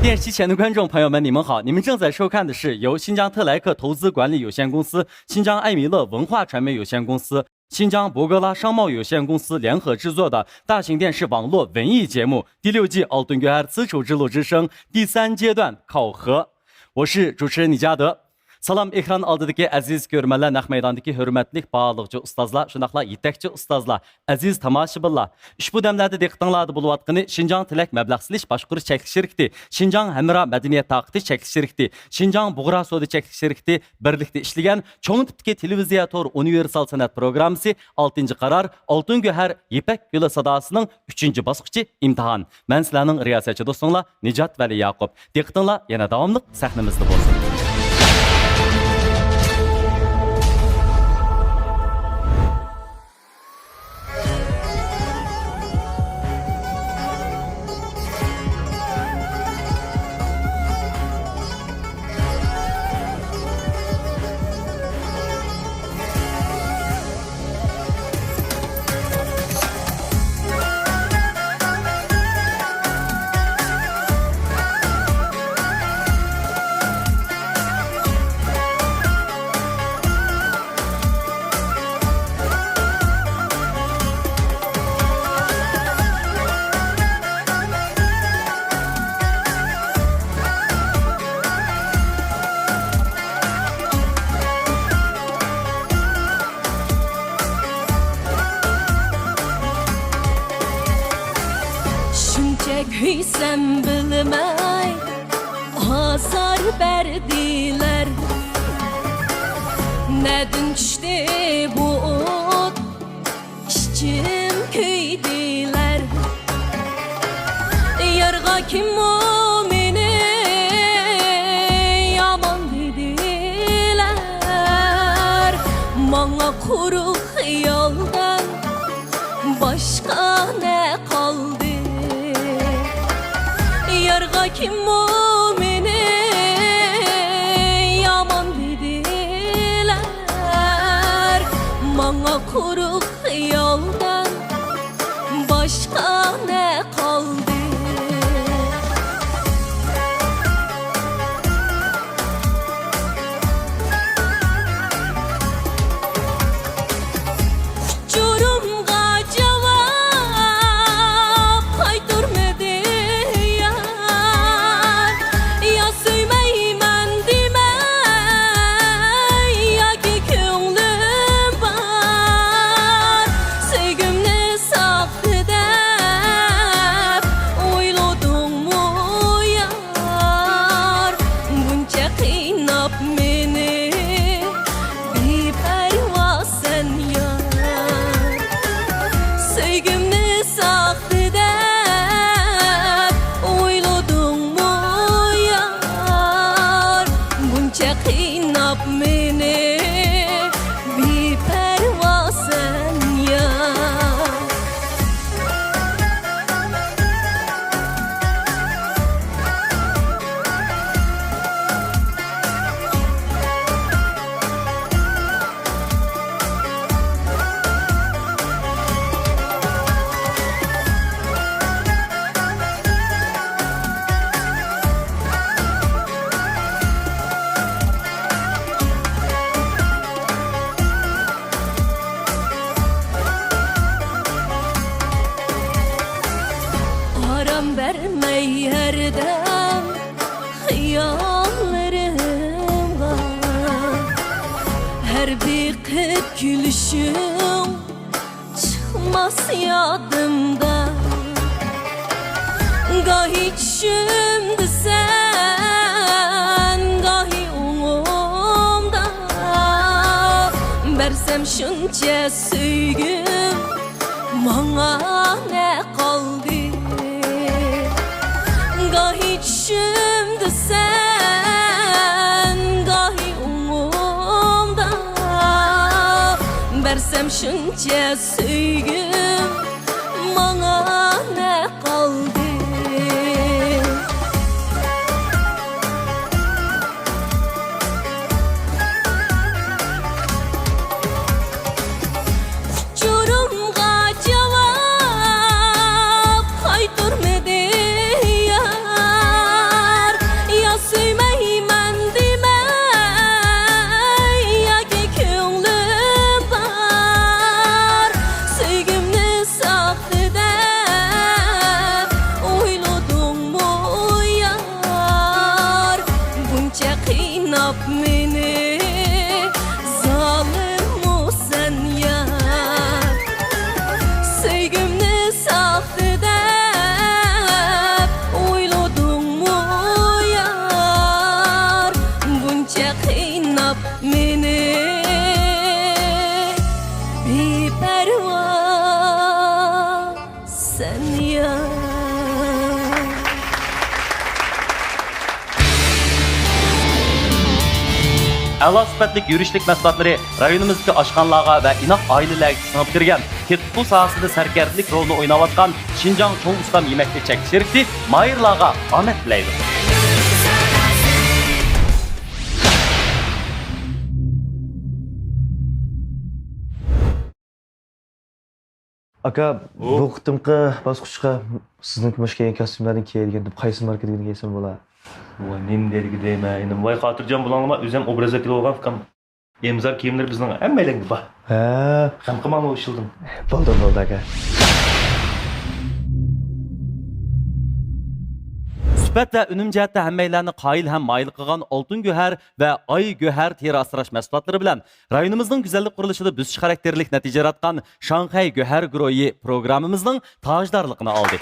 电视机前的观众朋友们，你们好！你们正在收看的是由新疆特莱克投资管理有限公司、新疆艾米乐文化传媒有限公司、新疆博格拉商贸有限公司联合制作的大型电视网络文艺节目第六季《Altın Göher Sıço之路之声》第三阶段考核。我是主持人李嘉德。 سالام، ئېكران ئالدىدىكى ئەزىز كۆرۈرمەنلەر، نەق مەيداندىكى ھۆرمەتلىك بارلىقچە ئۇستازلار، شۇنداقلا يېتەكچى ئۇستازلار، ئەزىز تاماشىبىنلار. ئۇشبۇ دەملەردە دىققىتىڭلاردا بولۇۋاتقىنى شىنجاڭ تىلەك مەبلەغ سېلىش باشقۇرۇش چەكلىك شىركىتى، شىنجاڭ ھەمراھ مەدەنىيەت تارقىتىش چەكلىك شىركىتى، شىنجاڭ بۇغرا سودا چەكلىك شىركىتى بىرلىكتە ئىشلىگەن چوڭ تىپتىكى تېلېۋىزىيە تور ئۇنىۋېرسال سەنئەت پروگراممىسى ئالتىنچى قارار، ئالتۇن گۆھەر، يىپەك يولى ساداسىنىڭ ئۈچىنچى باسقۇچى ئىمتىھان. مەن سىلەرنىڭ رىياسەتچى دوستۇڭلار نىجات ۋەلى ياقۇپ. دىققىتىڭلار يەنە داۋاملىق سەھنىمىزدە بولسۇن. شۇنچە كۆيسەم بىلمەي ئازار بەردىلەر. نەدىن چۈشتى بۇ ئوت، ئىچىم كۆيدىلەر. يارغا كىممۇ مېنى يامان دېدىلەر. ماڭا قۇرۇق خىيالدىن باشقا نە قالدى؟ يارغا كىممۇ مېنى قۇرۇق خىيالدىن باشقا نە قالدى؟ ئۇچۇرۇمغا جاۋاب قايتۇرمىدى يار. يا سۆيمەيمەن دېمەي، ياكى كۆڭلۈم بار. سۆيگۈمنى ساختا دەپ ئويلىدىڭمۇ يار؟ بۇنچە قىيناپ مېنى بىپەرۋا سەن يار. سۆيگۈمنى ساختا دەپ ئويلىدىڭمۇ يار؟ بۇنچە قىيناپ مېنى بىپەرۋا سەن يار. ئارام بەرمەي ھەردەم خىياللىرىمغا، ھەر بېقىپ كۈلۈشۈڭ چىقماس يادىمدا. گاھى چۈشۈمدە سەن، گاھى ئوڭۇمدا. بەرسەم شۇنچە سۆيگۈم ماڭا نە قالدى؟ گاھى چۈشۈمدە سەن، گاھى ئوڭۇمدا. بەرسەم شۇنچە سۆيگۈم ماڭا نە قالدى؟ ئۇچۇرۇمغا جاۋاب قايتۇرمىدى يار. يا سۆيمەيمەن دېمەي، ياكى كۆڭلۈم بار. سۆيگۈمنى ساختا دەپ ئويلىدىڭمۇ يار؟ بۇنچە قىيناپ مېنى زالىممۇ سەن يار؟ سۆيگۈمنى ساختا دەپ ئويلىدىڭمۇ يار؟ بۇنچە قىيناپ مېنى بىپەرۋا سەن يار. ئەلا سۈپەتلىك يۈرۈشلۈك مەھسۇلاتلىرى رايونىمىزدىكى ئاشخانىلارغا ۋە ئىناق ئائىلىلەرگە سىڭىپ كىرگەن، تېتىتقۇ ساھەسىدە سەركەردىلىك رولىنى ئويناۋاتقان شىنجاڭ چوڭ ئۇستام يېمەكلىك چەكلىك شىركىتى ماھىرلارغا ئامەت تىلەيدۇ. ئاكا، ئۇ؟ بۇ قېتىمقى باسقۇچقا سىزنىڭكى مۇشۇ كىيگەن كاستيۇملاردىن كىيەلىگەن دەپ قايسى ماركىدىكىنى كىيسەم بولا؟ ۋاي، نېمە دەيدىكى دەيمەن ئىنىم. ۋاي، خاتىرجان بولۇڭلار، ئۆزۈم ئوبرازدا كىيىۋالغان ئۇكام. ئىمزار كىيىملىرى بىزنىڭ ھەممەيلەنگە بار. ھە. غەم قىلماڭلار ئۇ ئىشلىدىن. بولدى، بولدى ئاكا. سۈپەت ۋە ئۈنۈم جەھەتتە ھەممەيلەننى قايىل ھەم مايىل قىلغان ئالتۇن گۆھەر ۋە ئاي گۆھەر تېرە ئاسراش مەھسۇلاتلىرى بىلەن رايونىمىزنىڭ گۈزەللىك قۇرۇلۇشىدا بۆسۈش خاراكتېرلىك نەتىجە ياراتقان شاڭخەي گۆھەر گۇرۇھى پروگراممىمىزنىڭ تاجدارلىقىنى ئالدى.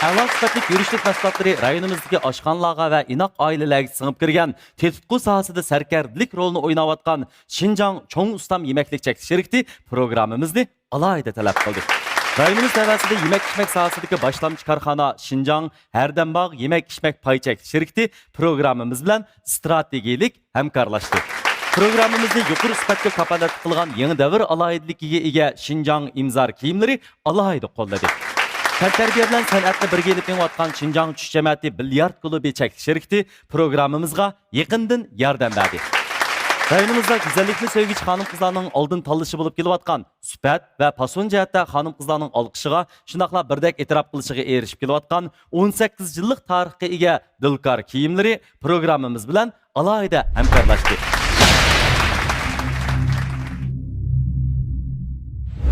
ئەلا سۈپەتلىك يۈرۈشلۈك مەھسۇلاتلىرى رايونىمىزدىكى ئاشخانىلارغا ۋە ئىناق ئائىلىلەرگە سىڭىپ كىرگەن، تېتىتقۇ ساھەسىدە سەركەردىلىك رولىنى ئويناۋاتقان شىنجاڭ چوڭ ئۇستام يېمەكلىك چەكلىك شىركىتى پروگراممىمىزنى ئالاھىدە تەلەپ قىلدى. رايونىمىز تەۋەسىدە يېمەك-ئىچمەك ساھەسىدىكى باشلامچى كارخانا شىنجاڭ ھەردەمباغ يېمەك-ئىچمەك پاي چەكلىك شىركىتى پروگراممىمىز بىلەن ئىستراتېگىيەلىك ھەمكارلاشتى. پروگراممىمىزنى يۇقىرى سۈپەتكە كاپالەتلىك قىلغان يېڭى دەۋر ئالاھىدىلىكىگە ئىگە شىنجاڭ ئىمزار كىيىملىرى ئالاھىدە قوللىدى. تەنتەربىيە بىلەن سەنئەتنى بىرگە ئېلىپ مېڭىۋاتقان شىنجاڭ چۈش جەمەتى بىليارد كۇلۇبى چەكلىك شىركىتى پروگراممىمىزغا يېقىندىن ياردەم بەردى. رايونىمىزدا گۈزەللىكنى سۆيگۈچى خانىم-قىزلارنىڭ ئالدىن تاللىشى بولۇپ كېلىۋاتقان، سۈپەت ۋە پاسون جەھەتتە خانىم-قىزلارنىڭ ئالقىشىغا، شۇنداقلا بىردەك ئېتىراپ قىلىشىغا ئېرىشىپ كېلىۋاتقان ئون سەككىز يىللىق تارىخقا ئىگە دىلكار كىيىملىرى پروگراممىمىز بىلەن ئالاھىدە ھەمكارلاشتى.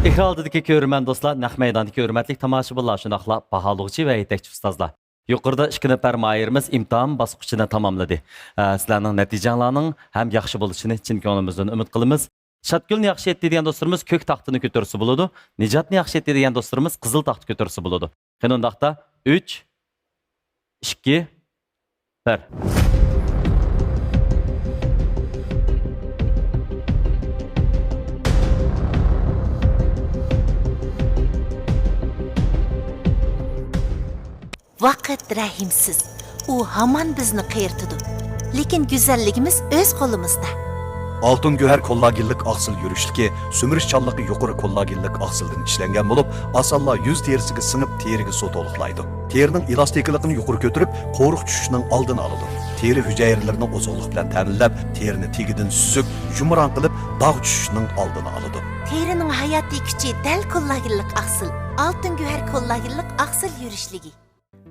ئېكران ئالدىدىكى كۆرۈرمەن دوستلار، نەق مەيداندىكى ھۆرمەتلىك تاماشىبىنلار، شۇنداقلا باھالىغۇچى ۋە يېتەكچى ئۇستازلار. يۇقىرىدا ئىككى نەپەر ماھىرىمىز ئىمتىھان باسقۇچىنى تاماملىدى. ئە، سىلەرنىڭ نەتىجەڭلارنىڭ ھەم ياخشى بولۇشىنى چىن كۆڭلىمىزدىن ئۈمىد قىلىمىز. شاتگۈلنى ياخشى ئېيتتى دېگەن دوستلىرىمىز كۆك تاختىنى كۆتۈرسە بولىدۇ. نىجاتنى ياخشى ئېيتتى دېگەن دوستلىرىمىز قىزىل تاختا كۆتۈرسە بولىدۇ. قېنى ئۇنداقتا، ئۈچ، ئىككى، بىر. ۋاقىت رەھىمسىز. ئۇ ھامان بىزنى قېرىتىدۇ. لېكىن گۈزەللىكىمىز ئۆز قولىمىزدا. ئالتۇن گۆھەر كوللاگېنلىق ئاقسىل يۈرۈشلۈكى سۈمۈرۈشچانلىقى يۇقىرى كوللاگېنلىق ئاقسىلدىن ئىشلەنگەن بولۇپ، ئاسانلا يۈز تېرىسىغا سىڭىپ، تېرىگە سۇ تولۇقلايدۇ. تېرىنىڭ ئېلاستىكىلىقىنى يۇقىرى كۆتۈرۈپ، قورۇق چۈشۈشنىڭ ئالدىنى ئالىدۇ. تېرە ھۈجەيرىلىرىنى ئوزۇقلۇق بىلەن تەمىنلەپ، تېرىنى تېگىدىن سۈزۈك، يۇمران قىلىپ، داغ چۈشۈشنىڭ ئالدىنى ئالىدۇ. تېرىنىڭ ھاياتىي كۈچى دەل كوللاگېنلىق ئاقسىل، ئالتۇن گۆھەر كوللاگېنلىق ئاقسىل يۈرۈشلۈكى.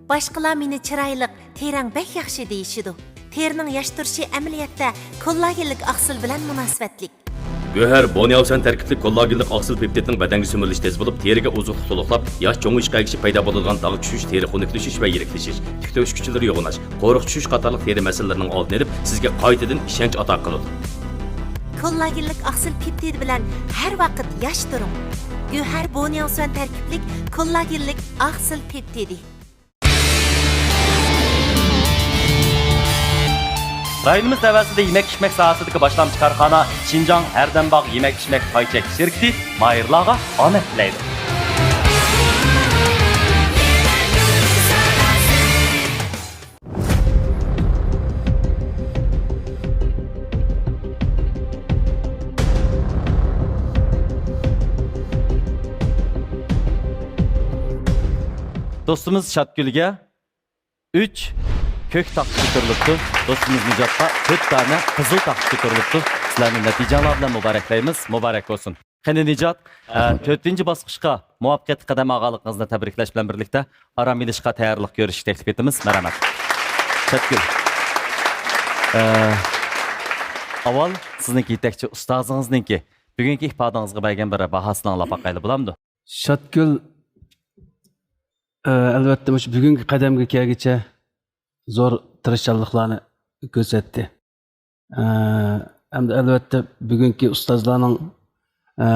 باشقىلار مېنى چىرايلىق، تېرەڭ بەك ياخشى دېيىشىدۇ. تېرىنىڭ ياش تۇرۇشى ئەمەلىيەتتە كوللاگېنلىك ئاقسىل بىلەن مۇناسىۋەتلىك. گۆھەر بونياۋسەن تەركىبلىك كوللاگېنلىق ئاقسىل پېپتىدنىڭ بەدەنگە سۈمۈرۈلۈشى تېز بولۇپ، تېرىگە ئوزۇقلۇق تولۇقلاپ، ياش چوڭىيىشقا ئەگىشىپ پەيدا بولىدىغان داغ چۈشۈش، تېرە خۇنۈكلىشىش ۋە يىرىكلىشىش، تۈك تۆكۈش كۈچلىرى يوغىناش، قورۇق چۈشۈش قاتارلىق تېرە مەسىلىلىرىنىڭ ئالدىنى ئېلىپ، سىزگە قايتىدىن ئىشەنچ ئاتا قىلىدۇ. كوللاگېنلىك ئاقسىل پېپتىدى بىلەن ھەر ۋاقىت ياش تۇرۇڭ. گۆھەر بونياۋسەن تەركىبلىك كوللاگېنلىك ئاقسىل پېپتىدى. رايونىمىز تەۋەسىدە يېمەك-ئىچمەك ساھەسىدىكى باشلامچى كارخانا شىنجاڭ ھەردەم باغ يېمەك-ئىچمەك پاي چەكلىك شىركىتى ماھىرلارغا ئامەت تىلەيدۇ. دوستىمىز شاتگۈلگە ئۈچ كۆك تاختا كۆتۈرۈلۈپتۇ. دوستىمىز نىجاتقا تۆت دانە قىزىل تاختا كۆتۈرۈلۈپتۇ. سىلەرنى نەتىجەڭلار بىلەن مۇبارەكلەيمىز. مۇبارەك بولسۇن. قېنى نىجات، ئە، تۆتىنچى باسقۇچقا مۇۋەپپەقىيەتلىك قەدەم ئالغانلىقىڭىزنى تەبرىكلەش بىلەن بىرلىكتە، ئارام ئېلىشقا تەييارلىق كۆرۈشكە تەكلىپ ئېتىمىز. مەرھەمەت. شاتگۈل. ئە، ئاۋۋال سىزنىڭكى يېتەكچى ئۇستازىڭىزنىڭكى بۈگۈنكى ئىپادىڭىزگە بەرگەن بىر باھاسىنى ئاڭلاپ باقايلى، بولامدۇ؟ شاتگۈل، ئە، ئەلۋەتتە، مۇشۇ بۈگۈنكى قەدەمگە كەلگۈچە زور تىرىشچانلىقلارنى كۆرسەتتى. ئە، ئەمدى ئەلۋەتتە بۈگۈنكى ئۇستازلارنىڭ، ئە،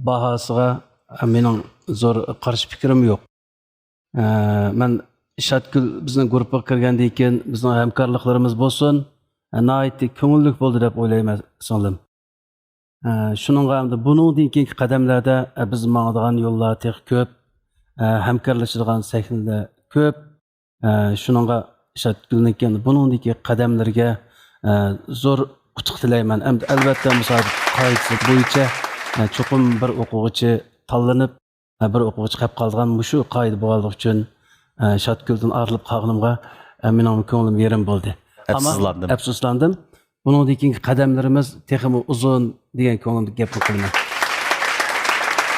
باھاسىغا مېنىڭ زور قارشى پىكرىم يوق. ئە، مەن شاتگۈل بىزنىڭ گۇرۇپپىغا كىرگەندىن كېيىن بىزنىڭ ھەمكارلىقلىرىمىز بولسۇن، ئە، ناھايىتى كۆڭۈللۈك بولدى دەپ ئويلايمەن، سىڭلىم. ئە، شۇنىڭغا ئەمدى بۇنىڭدىن كېيىنكى قەدەملەردە، ئە، بىز ماڭىدىغان يوللار تېخى كۆپ، ئە، ھەمكارلىشىدىغان سەھنىلەر كۆپ. ئە، شۇنىڭغا شاتگۈلنىڭكى بۇنىڭدىكى قەدەملىرىگە، ئە، زور ئۇتۇق تىلەيمەن. ئەمدى ئەلۋەتتە مۇسابىقە قائىدىسى بويىچە، ئە، چوقۇم بىر ئوقۇغۇچى تاللىنىپ، ئە، بىر ئوقۇغۇچى قېلىپ قالىدىغان مۇشۇ قائىدە بولغانلىقى ئۈچۈن، ئە، شاتگۈلدىن ئايرىلىپ قالغىنىمغا، ئە، مېنىڭ كۆڭلۈم يېرىم بولدى. ئەمما ئەپسۇسلاندىم. ئەپسۇسلاندىم. بۇنىڭدىن كېيىنكى قەدەملىرىمىز تېخىمۇ ئۇزۇن دېگەن كۆڭلۈمدە گەپنى قىلىمەن.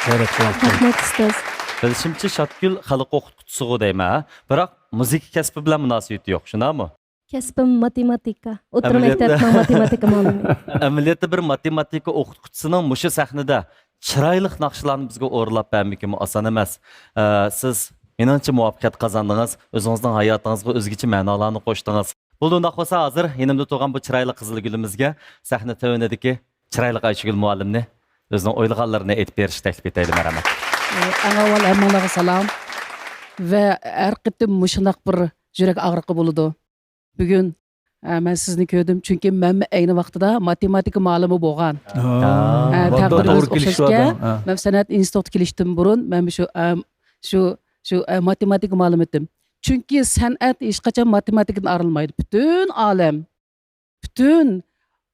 غەيرەت قىلىڭ. رەھمەت، ئۇستاز. بىلىشىمچە، شاتگۈل خەلق ئوقۇتقۇچىسىغۇ دەيمەن، ھە؟ بىراق مۇزىكا كەسپى بىلەن مۇناسىۋىتى يوق، شۇنداقمۇ؟ كەسپىم ماتېماتىكا. ئوتتۇرا ئەمەلىيەتتە مەكتەپنىڭ ماتېماتىكا مۇئەللىمى. ئەمەلىيەتتە بىر ماتېماتىكا ئوقۇتقۇچىسىنىڭ مۇشۇ سەھنىدە چىرايلىق ناخشىلارنى بىزگە ئورۇنلاپ بەرمىكىمۇ ئاسان ئەمەس. ئە، سىز مېنىڭچە مۇۋەپپەقىيەت قازاندىڭىز، ئۆزىڭىزنىڭ ھاياتىڭىزغا ئۆزگىچە مەنالارنى قوشتىڭىز. بولدى، ئۇنداق بولسا ھازىر يېنىمدا تۇرغان بۇ چىرايلىق قىزىل گۈلىمىزگە سەھنە تۆۋىنىدىكى چىرايلىق ئايشەگۈل مۇئەللىمنى ئۆزىنىڭ ئويلىغانلىرىنى ئېيتىپ بېرىشكە تەكلىپ ئېتەيلى، مەرھەمەت. ئەڭ ئاۋۋال ھەممىڭلارغا سالام ۋە ھەر قېتىم مۇشۇنداق بىر يۈرەك ئاغرىقى بولىدۇ. بۈگۈن، ئە، مەن سىزنى كۆردۈم، چۈنكى مەنمۇ ئەينى ۋاقتىدا ماتېماتىكا مۇئەللىمى بولغان. ئە، تەقدىرىمىز ئوخشاش ئىكەن. مەن سەنئەت ئىنستىتۇتىغا كېلىشتىن بۇرۇن مەنمۇ شۇ، ئە، شۇ، شۇ، ئە، ماتېماتىكا مۇئەللىمى ئىدىم. چۈنكى سەنئەت ھېچقاچان ماتېماتىكىدىن ئايرىلمايدۇ. پۈتۈن ئالەم، پۈتۈن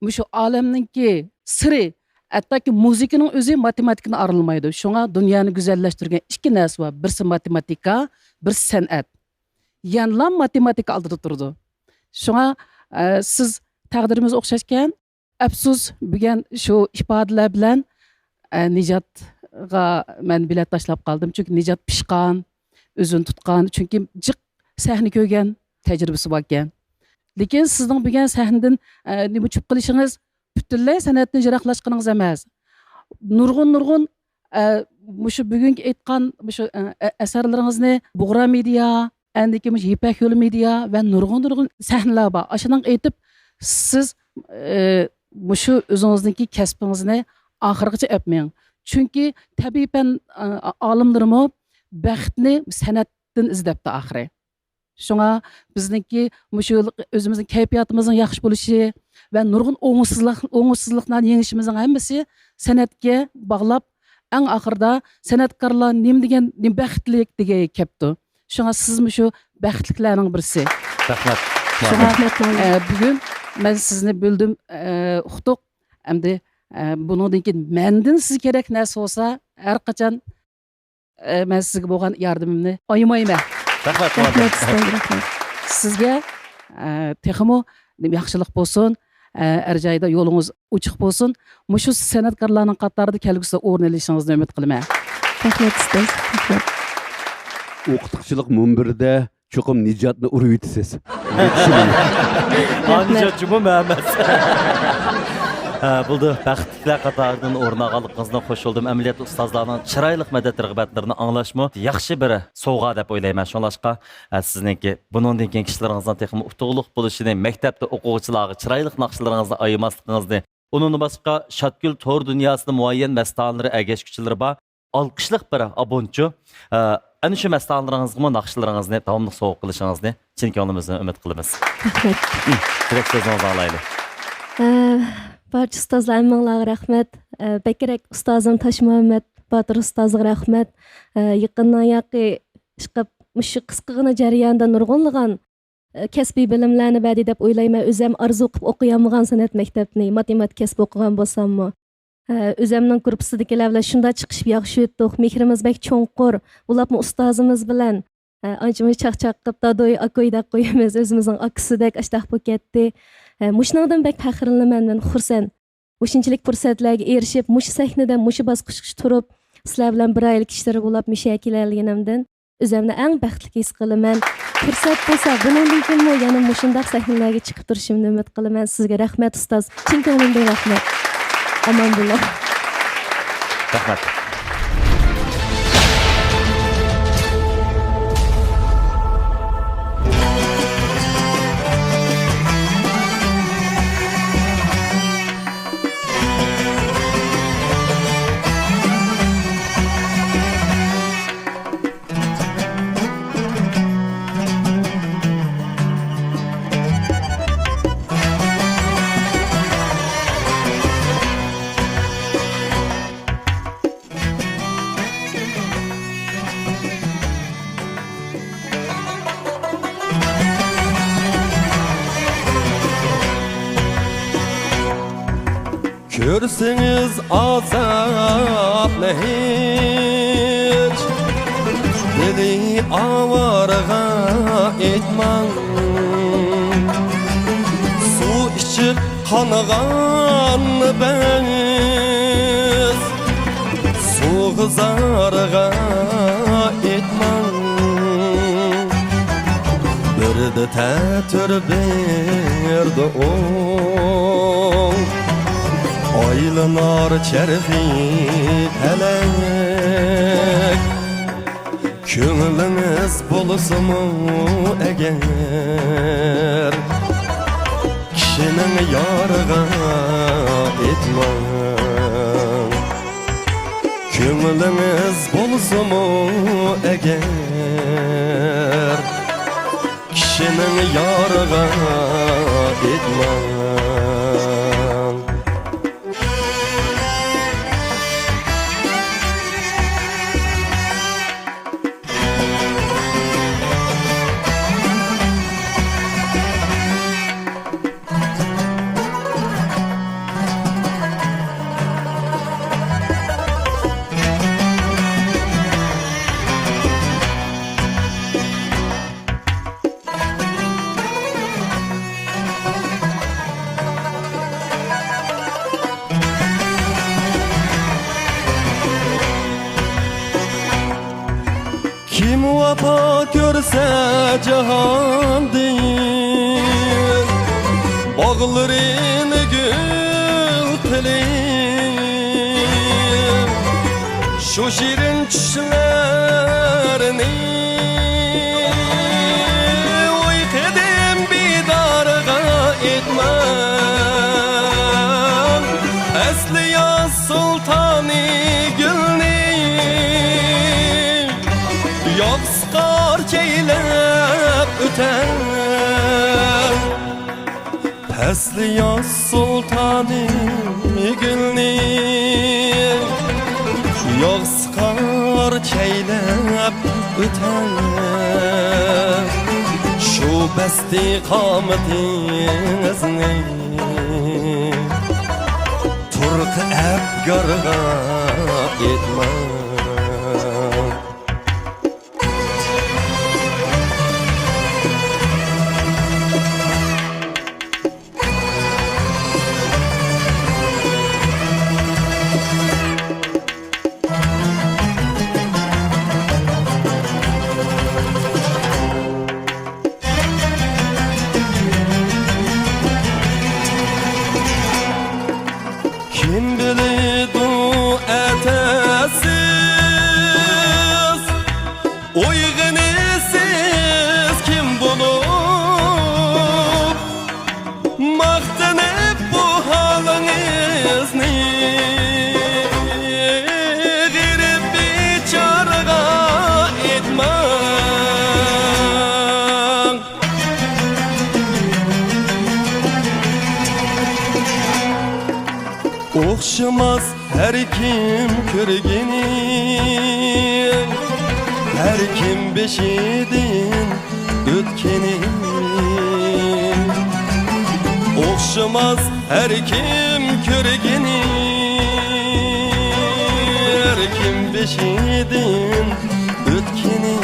مۇشۇ ئالەمنىڭكى سىرى، ھەتتاكى مۇزىكىنىڭ ئۆزى ماتېماتىكىدىن ئايرىلمايدۇ. شۇڭا دۇنيانى گۈزەللەشتۈرگەن ئىككى نەرسە بار. بىرسى ماتېماتىكا، بىرسى سەنئەت. يەنىلا ماتېماتىكا ئالدىدا تۇرىدۇ. شۇڭا، ئە، سىز تەقدىرىمىز ئوخشاشكەن، ئەپسۇس، بۈگۈن شۇ ئىپادىلەر بىلەن، ئە، نىجاتقا مەن بېلەت تاشلاپ قالدىم. چۈنكى نىجات پىشقان، ئۆزىنى تۇتقان، چۈنكى جىق سەھنە كۆرگەن تەجرىبىسى باركەن. لېكىن سىزنىڭ بۈگۈن سەھنىدىن، ئە، نېمە ئۇچۇپ قېلىشىڭىز پۈتۈنلەي سەنئەتتىن يىراقلاشقىنىڭىز ئەمەس. نۇرغۇن، نۇرغۇن، ئە، مۇشۇ بۈگۈنكى ئېيتقان مۇشۇ، ئە، ئە، ئەسەرلىرىڭىزنى بۇغرا مېدىيا، ئاندىن كېيىن مۇشۇ يىپەك يولى مېدىيا ۋە نۇرغۇن، نۇرغۇن سەھنىلەر بار. ئاشۇنىڭغا ئېيتىپ، سىز، ئە، مۇشۇ ئۆزىڭىزنىڭكى كەسپىڭىزنى ئاخىرغىچە ئەپ مېڭىڭ. چۈنكى تەبىئىي پەن، ئە، ئالىملىرىمۇ بەختنى سەنئەتتىن ئىزدەپتۇ ئاخىرى. شۇڭا بىزنىڭكى مۇشۇ يىل ئۆزىمىزنىڭ كەيپىياتىمىزنىڭ ياخشى بولۇشى ۋە نۇرغۇن ئوڭۇشسىزلىق، ئوڭۇشسىزلىقلارنى يېڭىشىمىزنىڭ ھەممىسى سەنئەتكە باغلاپ، ئەڭ ئاخىرىدا سەنئەتكارلار نېمە دېگەن، نېمە بەختلىك دېگەن كەپتۇ. شۇڭا سىزمۇ شۇ بەختلىكلەرنىڭ بىرسى. رەھمەت. شۇڭا، رەھمەت. ئە، بۈگۈن مەن سىزنى بۆلدۈم، ئە، ئۇقتۇق. ئەمدى، ئە، بۇنىڭدىن كېيىن مەندىن سىزگە كېرەك نەرسە بولسا، ھەر قاچان ئە، مەن سىزگە بولغان ياردىمىمنى ئايىمايمەن. رەھمەت، رەھمەت، مۇئەللىم. ئۇستاز، رەھمەت. سىزگە، ئە، تېخىمۇ ياخشىلىق بولسۇن. ئە، ھەر جايدا يولىڭىز ئوچۇق بولسۇن. مۇشۇ سەنئەتكارلارنىڭ قاتارىدا كەلگۈسىدە ئورۇن ئېلىشىڭىزنى ئۈمىد قىلىمەن. رەھمەت، ئۇستاز. رەھمەت. ئوقۇتقۇچىلىق مۇنبىرىدە چوقۇم نىجاتنى ئۇرۇۋېتىسىز. ئانچە جۇمۇ ئەمەس. ھە، بولدى. بەختلىكلەر قاتارىدىن ئورۇن ئالغانلىقىڭىزدىن خوش بولدۇم. ئەمەلىيەتتە ئۇستازلارنىڭ چىرايلىق مەدەت رىغبەتلىرىنى ئاڭلاشمۇ ياخشى بىر سوۋغا دەپ ئويلايمەن. شۇڭلاشقا، ھە، سىزنىڭكى بۇنىڭدىن كېيىنكى ئىشلىرىڭىزنىڭ تېخىمۇ ئۇتۇقلۇق بولۇشىنى، مەكتەپتە ئوقۇغۇچىلارغا چىرايلىق ناخشىلىرىڭىزنى ئايىماسلىقىڭىزنى، ئۇنىڭدىن باشقا، شاتگۈل تور دۇنياسىدا مۇئەييەن مەستانىلىرى، ئەگەشكۈچىلىرى بار ئالقىشلىق بىر ئابۇنچۇ، ئە، ئەنە شۇ مەستانىلىرىڭىزغىمۇ ناخشىلىرىڭىزنى داۋاملىق سوۋغا قىلىشىڭىزنى چىن كۆڭلىمىزدىن ئۈمىد قىلىمىز. رەھمەت. تىلەك سۆزىڭىزنى ئاڭلايلى. ئە، بارچە ئۇستازلار، ھەممىڭلارغا رەھمەت. ئە، بەكرەك ئۇستازىم تاشمۇھەممەت باتۇر ئۇستازغا رەھمەت. ئە، يېقىندىن ياقى ئىشقىپ، مۇشۇ قىسقىغىنە جەرياندا نۇرغۇنلىغان كەسپىي بىلىملەرنى بەردى دەپ ئويلايمەن. ئۆزۈم ئارزۇ قىلىپ ئوقۇيالمىغان سەنئەت مەكتەپنى، ماتېماتىكا كەسپى ئوقۇغان بولساممۇ. ھە، ئۆزۈمنىڭ گۇرۇپپىسىدىكىلەر بىلەن شۇنداق چىقىشىپ ياخشى ئۆتتۇق. مېھرىمىز بەك چوڭقۇر. ئۇلاپمۇ ئۇستازىمىز بىلەن، ھە، ئانچە-مۇنچە چاقچاق قىلىپ، دادوي، ئاكوي دەپ قويىمىز. ئۆزىمىزنىڭ ئاكىسىدەك ئاشتاق بولۇپ كەتتى. ھە، مۇشۇنىڭدىن بەك پەخىرلىنىمەن، مەن خۇرسەن. مۇشۇنچىلىك پۇرسەتلەرگە ئېرىشىپ، مۇشۇ سەھنىدە، مۇشۇ باسقۇچقىچە تۇرۇپ، سىلەر بىلەن بىر ئائىلە كىشىلىرى بولاپ مۇشۇ يەرگە كېلەلىگىنىمدىن ئۆزۈمنى ئەڭ بەختلىك ھېس قىلىمەن. پۇرسەت بولسا، بۇنىڭدىن كېيىنمۇ يەنە مۇشۇنداق سەھنىلەرگە چىقىپ تۇرۇشۇمنى ئۈمىد قىلىمەن. سىزگە رەھمەت، ئۇستاز. چىن كۆڭلۈمدىن رەھمەت. ئامان بولۇڭ. رەھمەت. كۆرسىڭىز ئازابنى ھېچ، دىلى ئاۋارىغا ئېيتماڭ. سۇ ئىچىپ قانىغان بەز، سۇغا زارىغا ئېيتماڭ. بىردە تەتۈر، بىردە ئوڭ، ئايلىنار چەرخى پەلەك. كۆڭلىڭىز بولسىمۇ ئەگەر، كىشىنىڭ يارىغا ئېيتماڭ. كۆڭلىڭىز بولسىمۇ ئەگەر، كىشىنىڭ يارىغا ئېيتماڭ. كىم ۋاپا كۆرسە جاھاندىن، باغلىرىنى گۈل قىلىپ، شۇ شېرىن چۈشلەرنى ئۇيقۇدىن بىدارغا ئېيتماڭ. ئەسلى ياز سۇلتانى گۈلنى ياغسى قار چەيلەپ ئۆتەر. پەسلى ياز سۇلتانى گۈلنى ياغسى قار چەيلەپ ئۆتەر. شۇ بەستى قامىتىڭىزنى تۇرقى ئەپگارغا ئېيتماڭ. كىم بىلىدۇ ئەتەسىز ئويغىنىسىز كىم بولۇپ، ماختىنىپ بۇ ھالىڭىزنى غېرىب بىچارىغا ئېيتماڭ. ئوخشىماس ھەر كىم كۆرگىنى، ھەر كىم بېشىدىن ئۆتكىنى. ئوخشىماس ھەر كىم كۆرگىنى، ھەر كىم بېشىدىن ئۆتكىنى.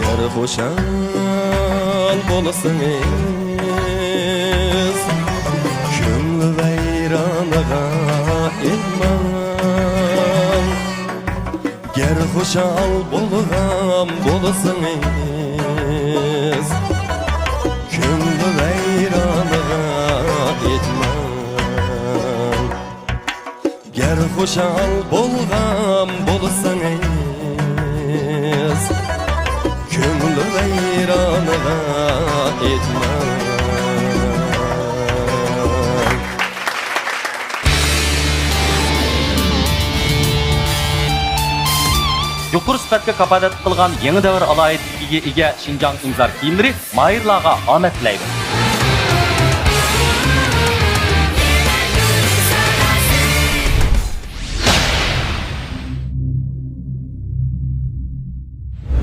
گەر خۇشال بولسىڭىز، كۆڭلى ۋەيرانىغا ئېيتماڭ. گەر خۇشال بولغان بولسىڭىز، كۆڭلى ۋەيرانىغا ئېيتماڭ. گەر خۇشال بولغان بولسىڭىز، كۆڭلى ۋەيرانىغا ئېيتماڭ. يۇقىرى سۈپەتكە كاپالەتلىك قىلغان يېڭى دەۋر ئالاھىدىلىكىگە ئىگە شىنجاڭ ئىنزار كىيىملىرى ماھىرلارغا ئامەت تىلەيدۇ.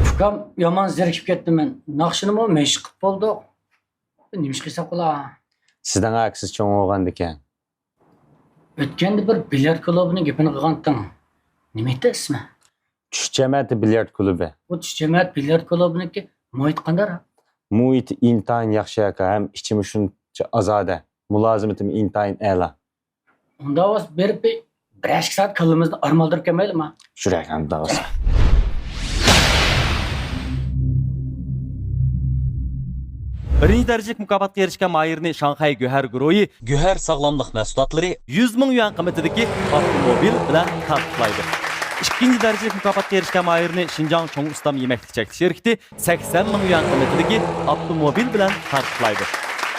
ئۇكام، يامان زېرىكىپ كەتتىم مەن. ناخشىنىمۇ مەشىق قىلىپ بولدۇق. نېمە ئىش قىلساق بولا؟ سىزنىڭ ئاكىسى چوڭ بولغاندىكەن. ئۆتكەندە بىر بىليارد كۇلۇبىنىڭ گېپىنى قىلغانتىڭ. نېمە ئىدى ئىسمى؟ چۈش جەمەتى بىليارد كۇلۇبى. بۇ چۈش جەمەتى بىليارد كۇلۇبىنىڭكى مۇھىتى قانداق؟ مۇھىتى ئىنتايىن ياخشى ئاكا، ھەم ئىچىمۇ شۇنچە ئازادە، مۇلازىمىتىمۇ ئىنتايىن ئەلا. ئۇنداق بولسا بېرىپ بىر، بىر ئىككى سائەت كاللىمىزنى ئارمالدۇرۇپ كەلمەيلىما؟ يۈرەك ئەمدى بولسا. بىرىنچى دەرىجىلىك مۇكاپاتقا ئېرىشكەن ماھىرنى شاڭخەي گۆھەر گۇرۇھى گۆھەر ساغلاملىق مەھسۇلاتلىرى يۈز مىڭ يۈەن قىممىتىدىكى ئاپتوموبىل بىلەن تارتۇقلايدۇ. ئىككىنچى دەرىجىلىك مۇكاپاتقا ئېرىشكەن ماھىرنى شىنجاڭ چوڭ ئۇستام يېمەكلىك چەكلىك شىركىتى سەكسەن مىڭ يۈەن قىممىتىدىكى ئاپتوموبىل بىلەن تارتۇقلايدۇ.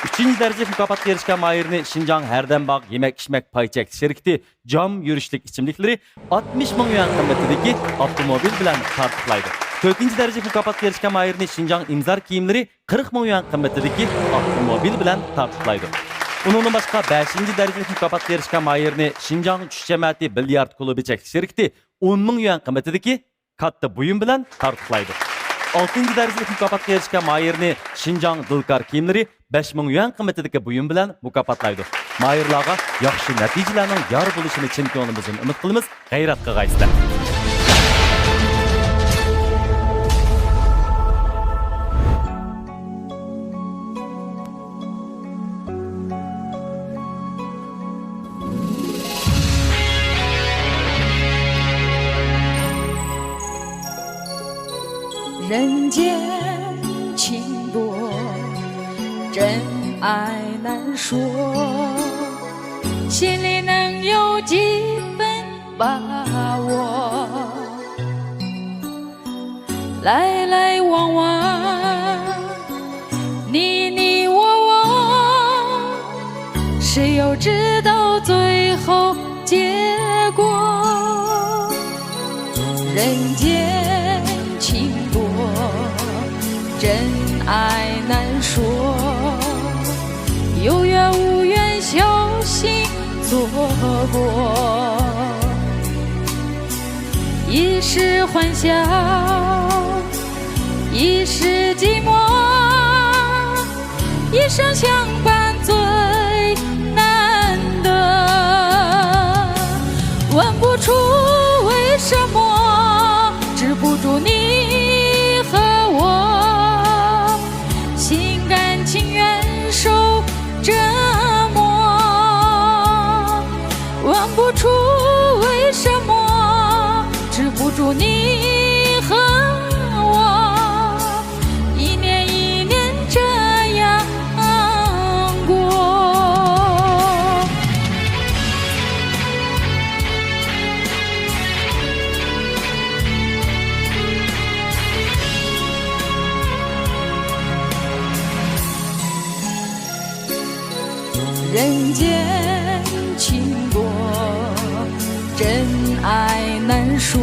ئۈچىنچى دەرىجىلىك مۇكاپاتقا ئېرىشكەن ماھىرنى شىنجاڭ ھەردەم باغ يېمەك-ئىچمەك پاي چەكلىك شىركىتى جام يۈرۈشلۈك ئىچىملىكلىرى ئاتمىش مىڭ يۈەن قىممىتىدىكى ئاپتوموبىل بىلەن تارتۇقلايدۇ. تۆتىنچى دەرىجىلىك مۇكاپاتقا ئېرىشكەن ماھىرنى شىنجاڭ ئىنزار كىيىملىرى قىرىق مىڭ يۈەن قىممىتىدىكى ئاپتوموبىل بىلەن تارتۇقلايدۇ. ئۇنىڭدىن باشقا، بەشىنچى دەرىجىلىك مۇكاپاتقا ئېرىشكەن ماھىرنى شىنجاڭ چۈش جەمەتى بىليارد كۇلۇبى چەكلىك شىركىتى ئون مىڭ يۈەن قىممىتىدىكى كاتتا بۇيۇم بىلەن تارتۇقلايدۇ. ئالتىنچى دەرىجىلىك مۇكاپاتقا ئېرىشكەن ماھىرنى شىنجاڭ دىلكار كىيىملىرى بەش مىڭ يۈەن قىممىتىدىكى بۇيۇم بىلەن مۇكاپاتلايدۇ. ماھىرلارغا ياخشى نەتىجىلەرنىڭ يار بولۇشىنى چىن كۆڭلىمىزدىن ئۈمىد قىلىمىز. غەيرەت قىلغايسىلەر! 人间情多，真爱难说，心里能有几分把握？来来往往，你你我我，谁又知道最后结果？人间情多，真爱难说，有缘无缘，小心错过。一时欢笑，一时寂寞，一生相伴最难得。问不出为什么，止不住你和我，心甘情愿受折磨。问不出为什么，止不住你和我，一年一年这样过。人间情多，真爱难说，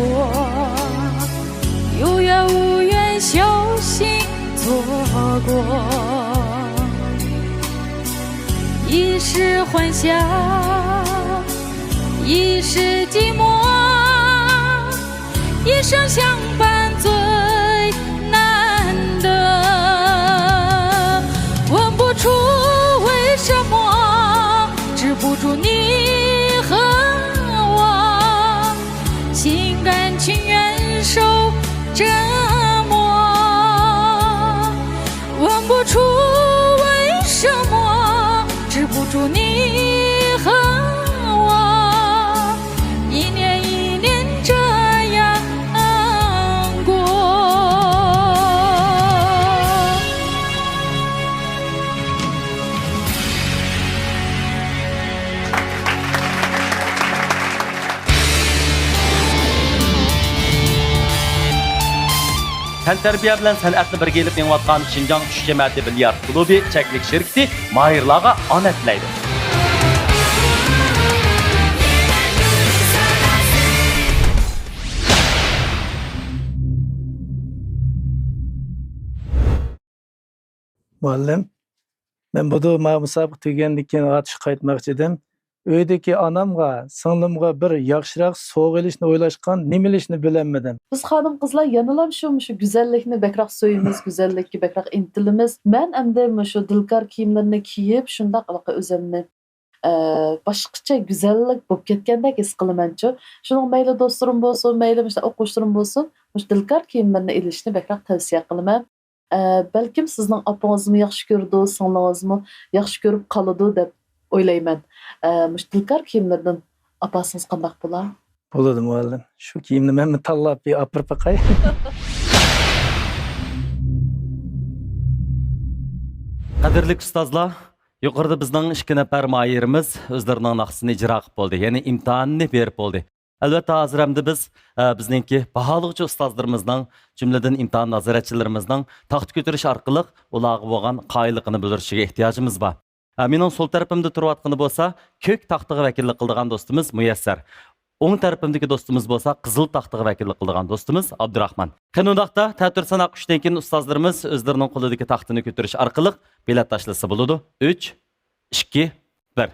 有缘无缘，小心错过。一时欢笑，一时寂寞，一生相伴最难得。问不出为什么，止不住你和我，心甘情愿受折磨。问不出为什么，止不住你和我，一年一年这样过。 تەنتەربىيە بىلەن سەنئەتنى بىرگە ئېلىپ مېڭىۋاتقان شىنجاڭ چۈش جەمەتى بىليارت كۇلۇبى چەكلىك شىركىتى ماھىرلارغا ئامەت تىلەيدۇ. مۇئەللىم، مەن بۇدۇ ما مۇسابىقە تۈگىگەندىن كېيىن ئاتۇشقا قايتماقچى ئىدىم. ئۆيدىكى ئانامغا، سىڭلىمغا بىر ياخشىراق سوۋغا ئېلىشنى ئويلاشقان، نېمە ئېلىشنى بىلەلمىدىم. بىز خانىم-قىزلار يەنىلا شۇ، مۇشۇ گۈزەللىكنى بەكرەك سۆيىمىز، گۈزەللىككە بەكرەك ئىنتىلىمىز. مەن ئەمدى مۇشۇ دىلكار كىيىملىرىنى كىيىپ، شۇنداق ھېلىقى ئۆزۈمنى، ئە، باشقىچە گۈزەللىك بولۇپ كەتكەندەك ھېس قىلىمەنچۇ. شۇنىڭ مەيلى دوستلىرىم بولسۇن، مەيلى مۇشۇ ئوقۇغۇچىلىرىم بولسۇن، مۇشۇ دىلكار كىيىملىرىنى ئېلىشنى بەكرەك تەۋسىيە قىلىمەن. ئە، بەلكىم سىزنىڭ ئاپىڭىزمۇ ياخشى كۆرىدۇ، سىڭلىڭىزمۇ ياخشى كۆرۈپ قالىدۇ دەپ ئويلايمەن. ئە، مۇشۇ دىلكار كىيىملىرىدىن ئاپارسىڭىز قانداق بولا؟ بولىدۇ، مۇئەللىم. شۇ كىيىمنى مەنمۇ تاللاپ بىر ئاپىرىپ باقاي. قەدىرلىك ئۇستازلار، يۇقىرىدا بىزنىڭ ئىككى نەپەر ماھىرىمىز ئۆزلىرىنىڭ ناخشىسىنى ئىجرا قىلىپ بولدى، يەنى ئىمتىھاننى بېرىپ بولدى. ئەلۋەتتە، ھازىر ئەمدى بىز، ئە، بىزنىڭكى باھالىغۇچى ئۇستازلىرىمىزنىڭ، جۈملىدىن ئىمتىھان نازارەتچىلىرىمىزنىڭ تاختا كۆتۈرۈش ئارقىلىق ئۇلارغا بولغان قايىللىقىنى بىلدۈرۈشىگە ئېھتىياجىمىز بار. ئە، مېنىڭ سول تەرىپىمدە تۇرۇۋاتقىنى بولسا كۆك تاختىغا ۋەكىللىك قىلىدىغان دوستىمىز مۇيەسسەر. ئوڭ تەرىپىمدىكى دوستىمىز بولسا قىزىل تاختىغا ۋەكىللىك قىلىدىغان دوستىمىز ئابدۇراخمان. قېنى ئۇنداقتا، تەتۈر ساناق ئۈچتىن كېيىن ئۇستازلىرىمىز ئۆزلىرىنىڭ قولىدىكى تاختىنى كۆتۈرۈش ئارقىلىق بېلەت تاشلىسا بولىدۇ. ئۈچ، ئىككى، بىر.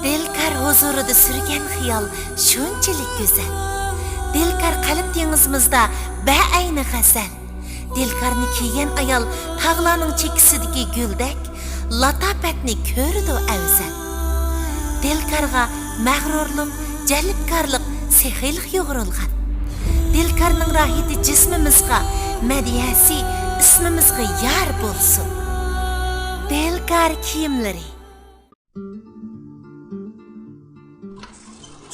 دىلكار ھۇزۇرىدا سۈرگەن خىيال شۇنچىلىك گۈزەل. دىلكار قەلب دېڭىزىمىزدا بەئەينى غەزەل. دىلكارنى كىيگەن ئايال تاغلارنىڭ چېكىسىدىكى گۈلدەك، لاتاپەتنى كۆرىدۇ ئەۋزەل. دىلكارغا مەغرۇرلۇق، جەلپكارلىق، سېخىيلىق يۇغۇرۇلغان. دىلكارنىڭ راھىتى جىسمىمىزغا، مەدھىيەسى ئىسمىمىزغا يار بولسۇن. دىلكار كىيىملىرى.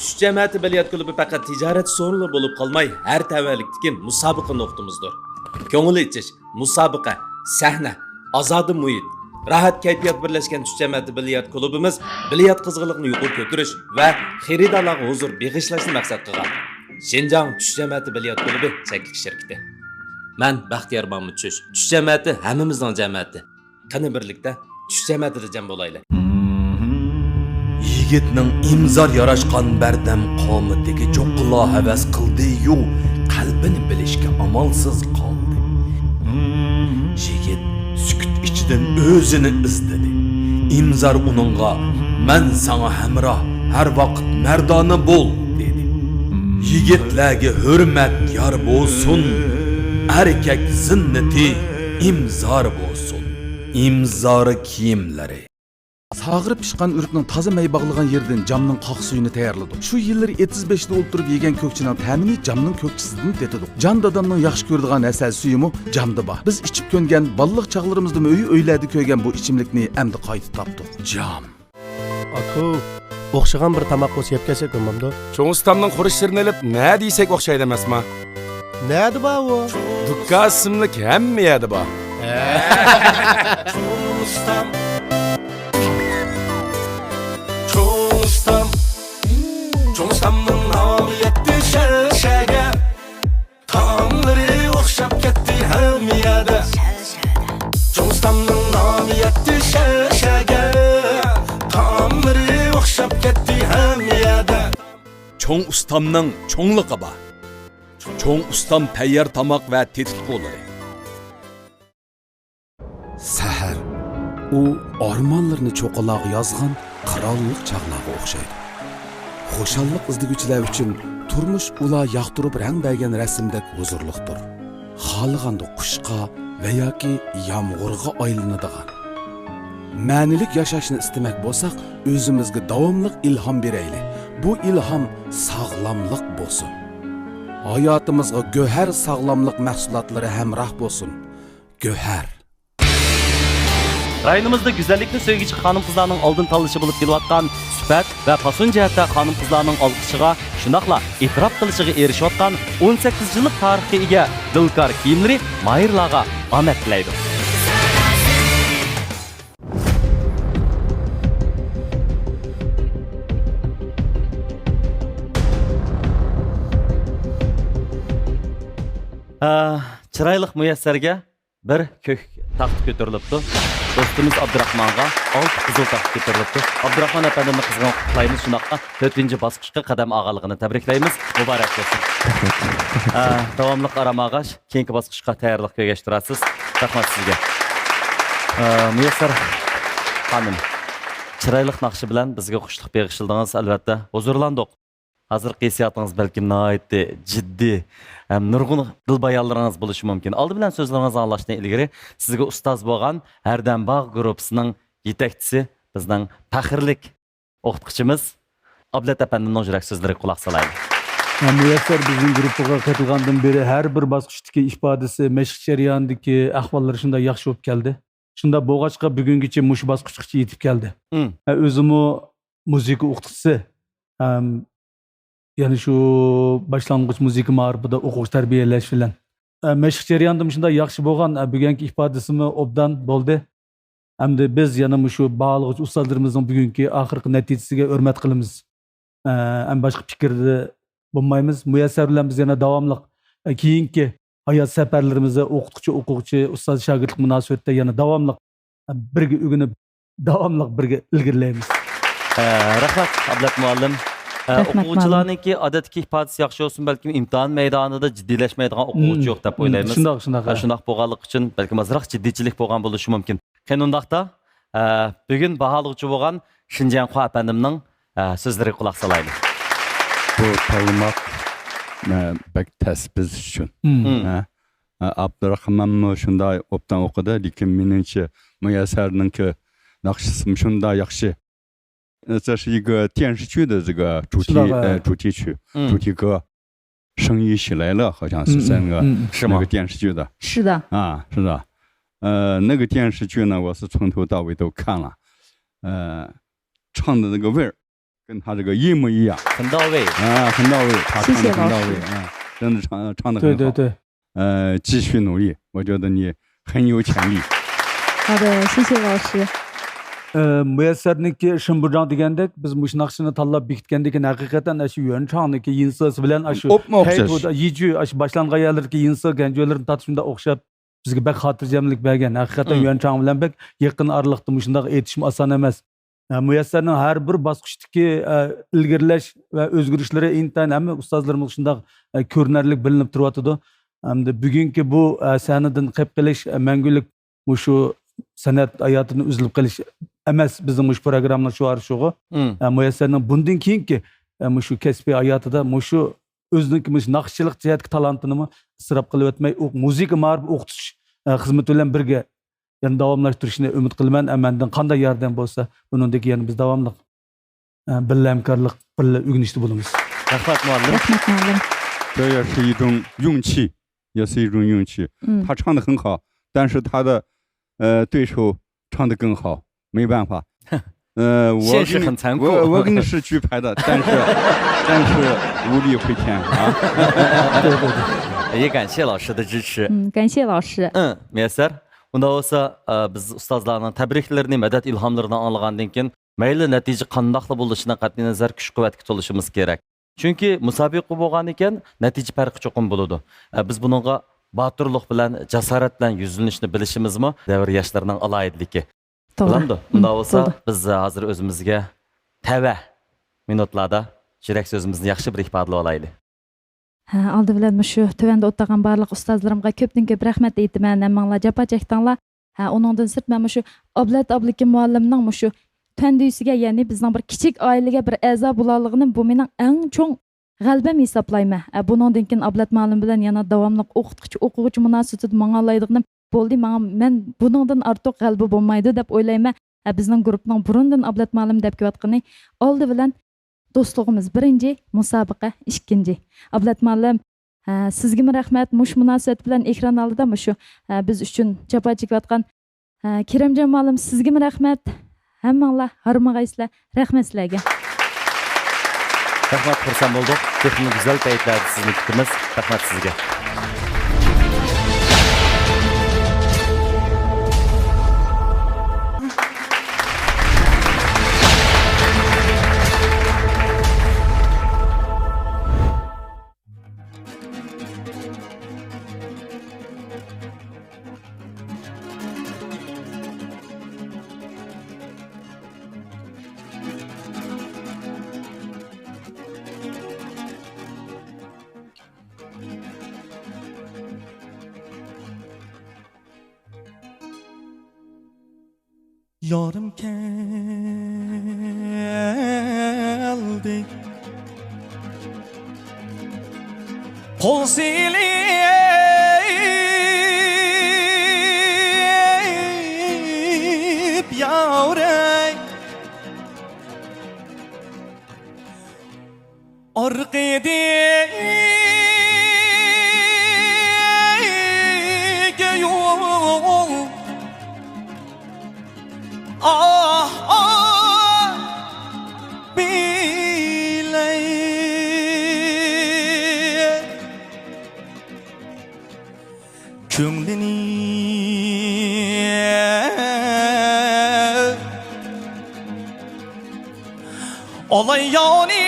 چۈش جەمەتى بىليارت كۇلۇبى پەقەت تىجارەت سورۇنلا بولۇپ قالماي، ھەر تەۋەلىكتىكى مۇسابىقە نۇقتىمىزدۇر. كۆڭۈل ئېچىش، مۇسابىقە، سەھنە، ئازادە مۇھىت، راھەت كەيپىيات بىرلەشكەن چۈش جەمەتى بىليارت كۇلۇبىمىز بىليارت قىزغىنلىقىنى يۇقىرى كۆتۈرۈش ۋە خېرىدارلارغا ھۇزۇر بېغىشلاشنى مەقسەت قىلغان. شىنجاڭ چۈش جەمەتى بىليارت كۇلۇبى چەكلىك شىركىتى. مەن بەختىيار مامۇت چۈش. چۈش جەمەتى ھەممىمىزنىڭ جەمەتى. قېنى بىرلىكتە چۈش جەمەتىدە جەم بولايلى. يىگىتنىڭ ئىمزار ياراشقان بەردەم قامىتىگە چوققىلا ھەۋەس قىلدى-يۇ، قەلبىنى بىلىشكە ئامالسىز قالدى. يىگىت سۈكۈت ئىچىدىن ئۆزىنى ئىزدىدى. ئىمزار ئۇنىڭغا، «مەن ساڭا ھەمراھ، ھەر ۋاقىت مەردانە بول» دېدى. يىگىتلەرگە ھۆرمەت يار بولسۇن، ئەركەك زىننىتى ئىمزار بولسۇن. ئىمزار كىيىملىرى. ساغىرىپ پىشقان ئۆرۈكنىڭ تازا مەي باغلىغان يېرىدىن جامنىڭ قاق سۈيىنى تەييارلىدۇق. شۇ يىللىرى ئېتىز بېشىدا ئولتۇرۇپ يېگەن كۆكچىنىڭ تەمىنى جامنىڭ كۆكچىسىدىن تېتىدۇق. جان دادامنىڭ ياخشى كۆرىدىغان ھەسەل سۈيىمۇ جامدا بار. بىز ئىچىپ كۆنگەن، بالىلىق چاغلىرىمىزدىمۇ ئۆي-ئۆيلەردە كۆرگەن بۇ ئىچىملىكنى ئەمدى قايتا تاپتۇق. جام. ئاكا، ئوخشىغان بىر تاماق بولسا يەپ كەلسەك بولمامدۇ؟ چوڭ ئۇستامنىڭ خۇرۇچلىرىنى ئېلىپ، نە دېسەك ئوخشايدۇ ئەمەسما؟ نەدە بار ئۇ؟ دۇكان ئىسىملىك ھەممە يەردە بار. چوڭ ئۇستام. چوڭ ئۇستام. چوڭ ئۇستامنىڭ نامى يەتتى شەھەر شەھەرگە. تائاملىرى ئوخشاپ كەتتى ھەممە يەردە. چوڭ ئۇستامنىڭ نامى يەتتى شەھەر شەھەرگە. تائاملىرى ئوخشاپ كەتتى ھەممە يەردە. چوڭ ئۇستامنىڭ چوڭلۇقى بار. چوڭ ئۇستام تەييار تاماق ۋە تېتىتقۇلىرى. سەھەر، ئۇ ئارمانلىرىنى چوققىلارغا يازغان قىرانلىق چاغلارغا ئوخشايدۇ. خۇشاللىق ئىزدىگۈچىلەر ئۈچۈن تۇرمۇش ئۇلار ياقتۇرۇپ رەڭ بەرگەن رەسىمدەك ھۇزۇرلۇقتۇر. خالىغاندا قۇشقا ۋە ياكى يامغۇرغا ئايلىنىدىغان. مەنىلىك ياشاشنى ئىستىمەك بولساق، ئۆزىمىزگە داۋاملىق ئىلھام بېرەيلى. بۇ ئىلھام ساغلاملىق بولسۇن. ھاياتىمىزغا گۆھەر ساغلاملىق مەھسۇلاتلىرى ھەمراھ بولسۇن. گۆھەر. رايونىمىزدا گۈزەللىكنى سۆيگۈچى خانىم-قىزلارنىڭ ئالدىن تاللىشى بولۇپ كېلىۋاتقان، سۈپەت ۋە پاسون جەھەتتە خانىم-قىزلارنىڭ ئالقىشىغا، شۇنداقلا ئېتىراپ قىلىشىغا ئېرىشىۋاتقان ئون سەككىز يىللىق تارىخقا ئىگە دىلكار كىيىملىرى ماھىرلارغا ئامەت تىلەيدۇ. ئا، چىرايلىق مۇيەسسەرگە بىر كۆك تاختا كۆتۈرۈلۈپتۇ. دوستىمىز ئابدۇراخمانغا ئالتە قىزىل تاختا كۆتۈرۈلۈپتۇ. ئابدۇراخمان ئەپەندىمنى قىزغىن قۇتلۇقلايمىز، شۇنداقلا تۆتىنچى باسقۇچقا قەدەم ئالغانلىقىنى تەبرىكلەيمىز. مۇبارەك بولسۇن. ئە، داۋاملىق ئارام ئاغاش، كېيىنكى باسقۇچقا تەييارلىق كۆرگەچ تۇرارسىز. رەھمەت سىزگە. ئە، مۇيەسسەر خانىم، چىرايلىق ناخشا بىلەن بىزگە خۇشلۇق بېغىشلىدىڭىز، ئەلۋەتتە ھۇزۇرلاندۇق. ھازىرقى ھېسسىياتىڭىز بەلكىم ناھايىتى جىددىي ھەم نۇرغۇن دىلبايانلىرىڭىز بولۇشى مۇمكىن. ئالدى بىلەن سۆزلىرىڭىزنى ئاڭلاشتىن ئىلگىرى سىزگە ئۇستاز بولغان ھەردەم باغ گۇرۇپپىسىنىڭ يېتەكچىسى، بىزنىڭ پەخىرلىك ئوقۇتقۇچىمىز ئابلەت ئەپەندىمنىڭ يۈرەك سۆزلىرىگە قۇلاق سالايلى. مۇيەسسەر بىزنىڭ گۇرۇپپىغا قېتىلغاندىن بېرى ھەر بىر باسقۇچتىكى ئىپادىسى، مەشىق جەريانىدىكى ئەھۋاللىرى شۇنداق ياخشى بولۇپ كەلدى. شۇنداق بولغاچقا بۈگۈنگىچە مۇشۇ باسقۇچقىچە يېتىپ كەلدى. مم. ئە، ئۆزىمۇ مۇزىكا ئوقۇتقۇچىسى ھەم يەنە شۇ باشلانغۇچ مۇزىكا مائارىپىدا ئوقۇغۇچى تەربىيەلەش بىلەن. ئە، مەشىق جەريانىدا مۇشۇنداق ياخشى بولغان، ئە، بۈگۈنكى ئىپادىسىمۇ ئوبدان بولدى. ئەمدى بىز يەنە مۇشۇ باھالىغۇچى ئۇستازلىرىمىزنىڭ بۈگۈنكى ئاخىرقى نەتىجىسىگە ھۆرمەت قىلىمىز. ئە، ئەم باشقا پىكىردە بولمايمىز. مۇيەسسەر بىلەن بىز يەنە داۋاملىق، ئە، كېيىنكى ھايات سەپەرلىرىمىزدە ئوقۇتقۇچى، ئوقۇغۇچى، ئۇستاز شاگىرتلىق مۇناسىۋىتىدە يەنە داۋاملىق، ئە، بىرگە ئۆگىنىپ، داۋاملىق بىرگە ئىلگىرىلەيمىز. ئە، رەھمەت، ئابلەت مۇئەللىم. ئە، رەھمەت، مۇئەللىم. ئوقۇغۇچىلارنىڭكى ئادەتتىكى ئىپادىسى ياخشى بولسۇن، بەلكىم ئىمتىھان مەيدانىدا جىددىيلەشمەيدىغان ئوقۇغۇچى مم. يوق دەپ مم. ئويلايمىز. شۇنداق، شۇنداق، ئە، ھە. شۇنداق بولغانلىقى ئۈچۈن بەلكىم ئازراق جىددىيچىلىك بولغان بولۇشى مۇمكىن. قېنى ئۇنداقتا، ئە، بۈگۈن باھالىغۇچى بولغان شىنجيەنخۇا ئەپەندىمنىڭ، ئە، سۆزلىرىگە قۇلاق سالايلى. بۇ تاللىماق، مە، بەك تەس بىز ئۈچۈن. مم. مم. ھە؟ ئە، ئابدۇراخمانمۇ شۇنداق ئوبدان ئوقۇدى، لېكىن مېنىڭچە مۇيەسسەرنىڭكى ناخشىسىمۇ شۇنداق ياخشى. 这是一个电视剧的这个主题，是那个呃，主题曲，嗯。主题歌，《生意起来了》，好像是在那个，嗯，嗯，嗯，嗯。是吗？那个电视剧的。是的。啊，是的。呃，那个电视剧呢，我是从头到尾都看了，呃，唱的那个味儿跟他这个一模一样。很到位。啊，很到位，他唱的很到位，谢谢老师。啊，真的唱，唱得很好。对，对，对。呃，继续努力，我觉得你很有潜力。好的，谢谢老师。 ئە، مۇيەسسەرنىڭكى شېنبۇجاڭ دېگەندەك، بىز مۇشۇ ناخشىنى تاللاپ بېكىتكەندىن كېيىن، ھەقىقەتەن ئاشۇ يۈەنچاڭنىڭكى يىنسىسى بىلەن ئاشۇ ئوپمۇ ئوخشاش. تەيتۇدا يىجۈ، ئاشۇ باشلانغان يەرلىرىدىكى يىنسا گەنجۈەنلىرىنى تارتىپ شۇنداق ئوخشاپ، بىزگە بەك خاتىرجەملىك بەرگەن. ھەقىقەتەن مم. يۈەنچاڭ بىلەن بەك يېقىن ئارىلىقتا مۇشۇنداق ئېيتىشمۇ ئاسان ئەمەس. ئە، مۇيەسسەرنىڭ ھەر بىر باسقۇچتىكى، ئە، ئىلگىرىلەش ۋە ئۆزگىرىشلىرى ئىنتايىن ھەممە ئۇستازلىرىمىزغا شۇنداق، ئە، كۆرۈنەرلىك بىلىنىپ تۇرۇۋاتىدۇ. ھەمدە بۈگۈنكى بۇ، ئە، سەھنىدىن قېلىپ قېلىش، ئە، مەڭگۈلۈك مۇشۇ سەنئەت ھاياتىدىن ئۈزۈلۈپ قېلىش ئەمەس بىزنىڭ مۇشۇ پروگراممىنىڭ شوئارى شۇغۇ. مم. ئە، مۇيەسسەرنىڭ بۇندىن كېيىنكى، ئە، مۇشۇ كەسپىي ھاياتىدا مۇشۇ ئۆزىنىڭكى مۇشۇ ناخشىچىلىق جەھەتتىكى تالانتىنىمۇ ئىسراپ قىلىۋەتمەي، ئۇ مۇزىكا مائارىپ ئوقۇتۇش، ئە، خىزمىتى بىلەن بىرگە يەنە داۋاملاشتۇرۇشىنى ئۈمىد قىلىمەن. ئە، مەندىن قانداق ياردەم بولسا، بۇنىڭدىن كېيىن يەنە بىز داۋاملىق، ئە، بىللە ھەمكارلىق، بىللە ئۆگىنىشتە بولىمىز. رەھمەت، مۇئەللىم. رەھمەت، مۇئەللىم. 这也是一种运气，也是一种运气。嗯。他唱得很好，但是他的，呃，对手唱得更好，没办法。呃，我现实很残酷。跟你，我，我跟你是举牌的，但是，但是无力回天啊。对，对，对。也感谢老师的支持。嗯，感谢老师。嗯，مۇيەسسەر. ئۇنداق بولسا، ئە، بىز ئۇستازلارنىڭ تەبرىكلىرىنى، مەدەت ئىلھاملىرىنى ئاڭلىغاندىن كېيىن، مەيلى نەتىجە قانداقلا بولۇشىدىن قەتئىينەزەر، كۈچ-قۇۋۋەتكە تولۇشىمىز كېرەك. چۈنكى مۇسابىقە بولغانىكەن، نەتىجە پەرقى چوقۇم بولىدۇ. ئە، بىز بۇنىڭغا باتۇرلۇق بىلەن، جاسارەت بىلەن يۈزلىنىشنى بىلىشىمىزمۇ دەۋر ياشلىرىنىڭ ئالاھىدىلىكى. توغرا. بولامدۇ؟ مۇنداق بولسا، بولدى. بىز ھازىر ئۆزىمىزگە تەۋە مىنۇتلاردا يۈرەك سۆزىمىزنى ياخشى بىر ئىپادىلىۋالايلى. ھە، ئالدى بىلەن مۇشۇ تۆۋەندە ئولتۇرغان بارلىق ئۇستازلىرىمغا كۆپتىن كۆپ رەھمەت ئېيتىمەن. ھەممىڭلار جاپا چەكتىڭلار. ھە، ئۇنىڭدىن سىرت مەن مۇشۇ ئابلەت ئابلىكىم مۇئەللىمنىڭ مۇشۇ تەندۈسىگە، يەنى بىزنىڭ بىر كىچىك ئائىلىگە بىر ئەزا بولالىغىنىم، بۇ مېنىڭ ئەڭ چوڭ غەلىبەم ھېسابلايمەن. ھە، بۇنىڭدىن كېيىن ئابلەت مۇئەللىم بىلەن يەنە داۋاملىق ئوقۇتقۇچى، ئوقۇغۇچى مۇناسىۋىتىدە ماڭالايدىغىنىم بولدى. ماڭا، مەن بۇنىڭدىن ئارتۇق غەلىبە بولمايدۇ دەپ ئويلايمەن. ھە، بىزنىڭ گۇرۇپپىنىڭ بۇرۇندىن ئابلەت مۇئەللىم دەپ كېلىۋاتقىنى ئالدى بىلەن دوستلۇقىمىز بىرىنچى، مۇسابىقە ئىككىنچى. ئابلەت مۇئەللىم، ھە، سىزگىمۇ رەھمەت، مۇشۇ مۇناسىۋەت بىلەن ئېكران ئالدىدا مۇشۇ، ھە، بىز ئۈچۈن جاپا چېكىۋاتقان، ھە، كېرەمجان مۇئەللىم، سىزگىمۇ رەھمەت. ھەممىڭلار ھارمىغايسىلەر، رەھمەت سىلەرگە. رەھمەت، خۇرسەن بولدۇق. تېخىمۇ گۈزەل پەيتلەردە سىزنى كۈتىمىز. رەھمەت سىزگە. يارىم كەلدى قول سېلىپ ياۋرەي. ئارقىدىكى يول. ئاھ، ئاھ، بىلەي. كۆڭلىنى ئالاي ياۋنى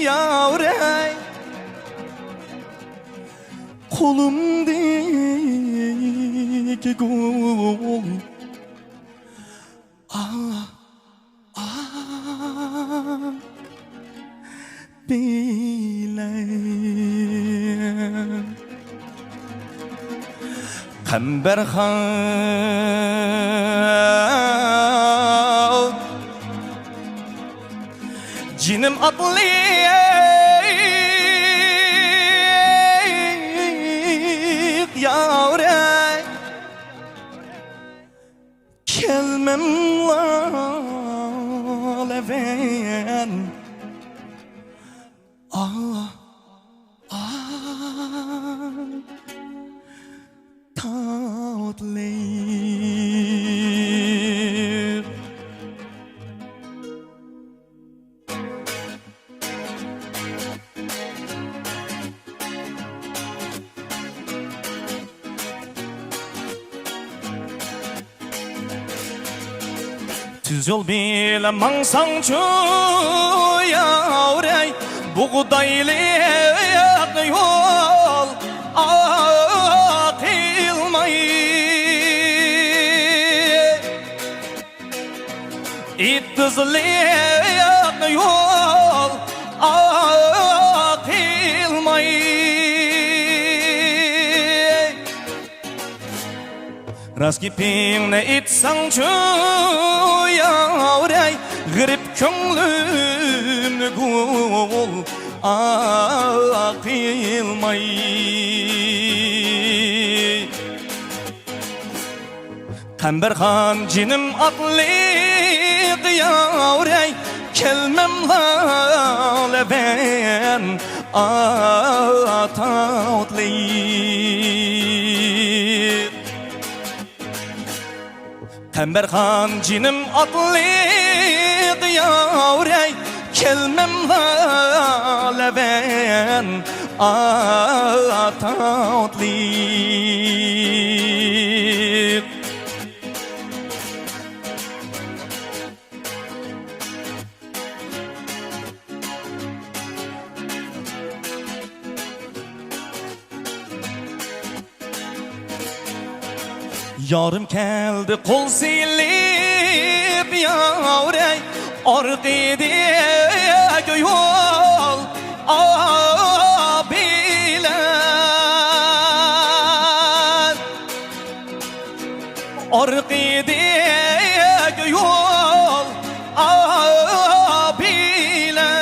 ياۋرەي. قولۇمدىكى گۈل. ئاھ، ئاھ، بىلەي. قەمبەرخان جېنىم ئاتلىق ياۋرەي. كەلمەملا لەۋەن. ئاھ، ئاھ. تۈز يول بىلەن ماڭساڭچۇ، ياۋرەي، بۇغدايلىق يول ئاقىلماي. ئېتىزلىق يول ئاقىلماي. راست گېپىڭنى ئېيتساڭچۇ، ياۋرەي، غېرىب كۆڭلۈمنى گۈل ئاقىلماي. قەمبەرخان جېنىم ئاتلىق، ياۋرەي، كەلمەملا لەۋەن ئاتاۋۇتلىق. قەمبەرخان جېنىم ئاتلىق، ياۋرەي، كەلمەملا لەۋەن ئاتاۋۇتلىق. يارىم كەلدى قول سېلىپ، ياۋرەي، ئارقىدىكى يول ئابىلەن. ئارقىدىكى يول ئابىلەن.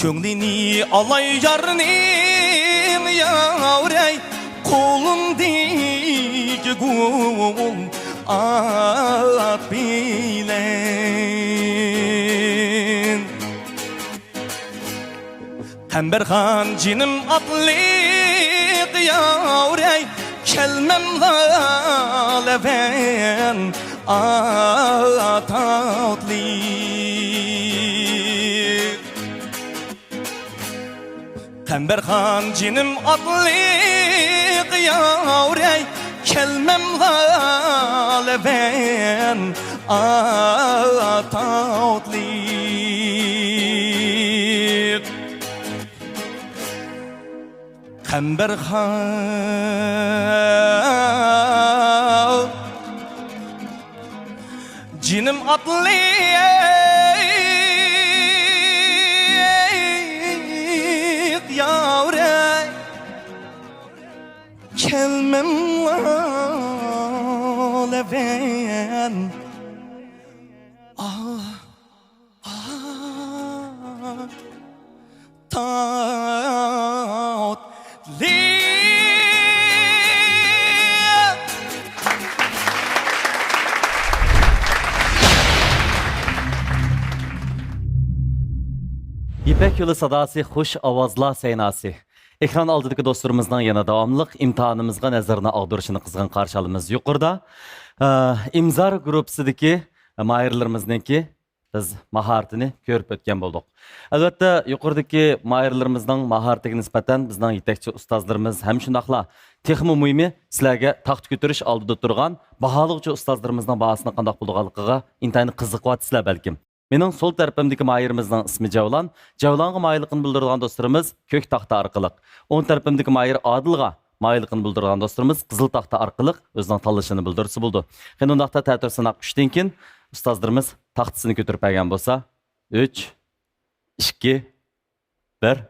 كۆڭلىنى ئالاي يارنىڭ، ياۋرەي، قولۇمدىكى گۈل ئات بىلەن. قەمبەرخان جېنىم ئاتلىق، ياۋرەي، كەلمەملا لەۋەن ئاتاۋۇتلىق. قەمبەرخان جېنىم ئاتلىق، ياۋرەي، كەلمەملا لەۋەن ئاتاۋۇتلىق. قەمبەرخان جېنىم ئاتلىق، ياۋرەي، كەلمەملا لەۋەن ئاتاۋۇتلىق. يىپەك يولى ساداسى، خۇش ئاۋازلار سەيناسى. ئېكران ئالدىدىكى دوستلىرىمىزنىڭ يەنە داۋاملىق ئىمتىھانىمىزغا نەزىرىنى ئاغدۇرۇشىنى قىزغىن قارشى ئالىمىز. يۇقىرىدا، ئە، ئىمزار گۇرۇپپىسىدىكى ماھىرلىرىمىزنىڭكى بىز ماھارىتىنى كۆرۈپ ئۆتكەن بولدۇق. ئەلۋەتتە، يۇقىرىدىكى ماھىرلىرىمىزنىڭ ماھارىتىگە نىسبەتەن بىزنىڭ يېتەكچى ئۇستازلىرىمىز ھەم شۇنداقلا تېخىمۇ مۇھىمى، سىلەرگە تاختا كۆتۈرۈش ئالدىدا تۇرغان باھالىغۇچى ئۇستازلىرىمىزنىڭ باھاسىنىڭ قانداق بولىدىغانلىقىغا ئىنتايىن قىزىقىۋاتىسىلەر بەلكىم. مېنىڭ سول تەرىپىمدىكى ماھىرىمىزنىڭ ئىسمى جەۋلان. جەۋلانغا مايىللىقىنى بىلدۈرىدىغان دوستلىرىمىز كۆك تاختا ئارقىلىق، ئوڭ تەرىپىمدىكى ماھىر ئادىلغا مايىللىقىنى بىلدۈرىدىغان دوستلىرىمىز قىزىل تاختا ئارقىلىق ئۆزىنىڭ تاللىشىنى بىلدۈرسە بولىدۇ. قېنى، ئۇنداقتا تەتۈر سىناق ئۈچتىن كېيىن ئۇستازلىرىمىز تاختىسىنى كۆتۈرۈپ بەرگەن بولسا. ئۈچ، ئىككى، بىر.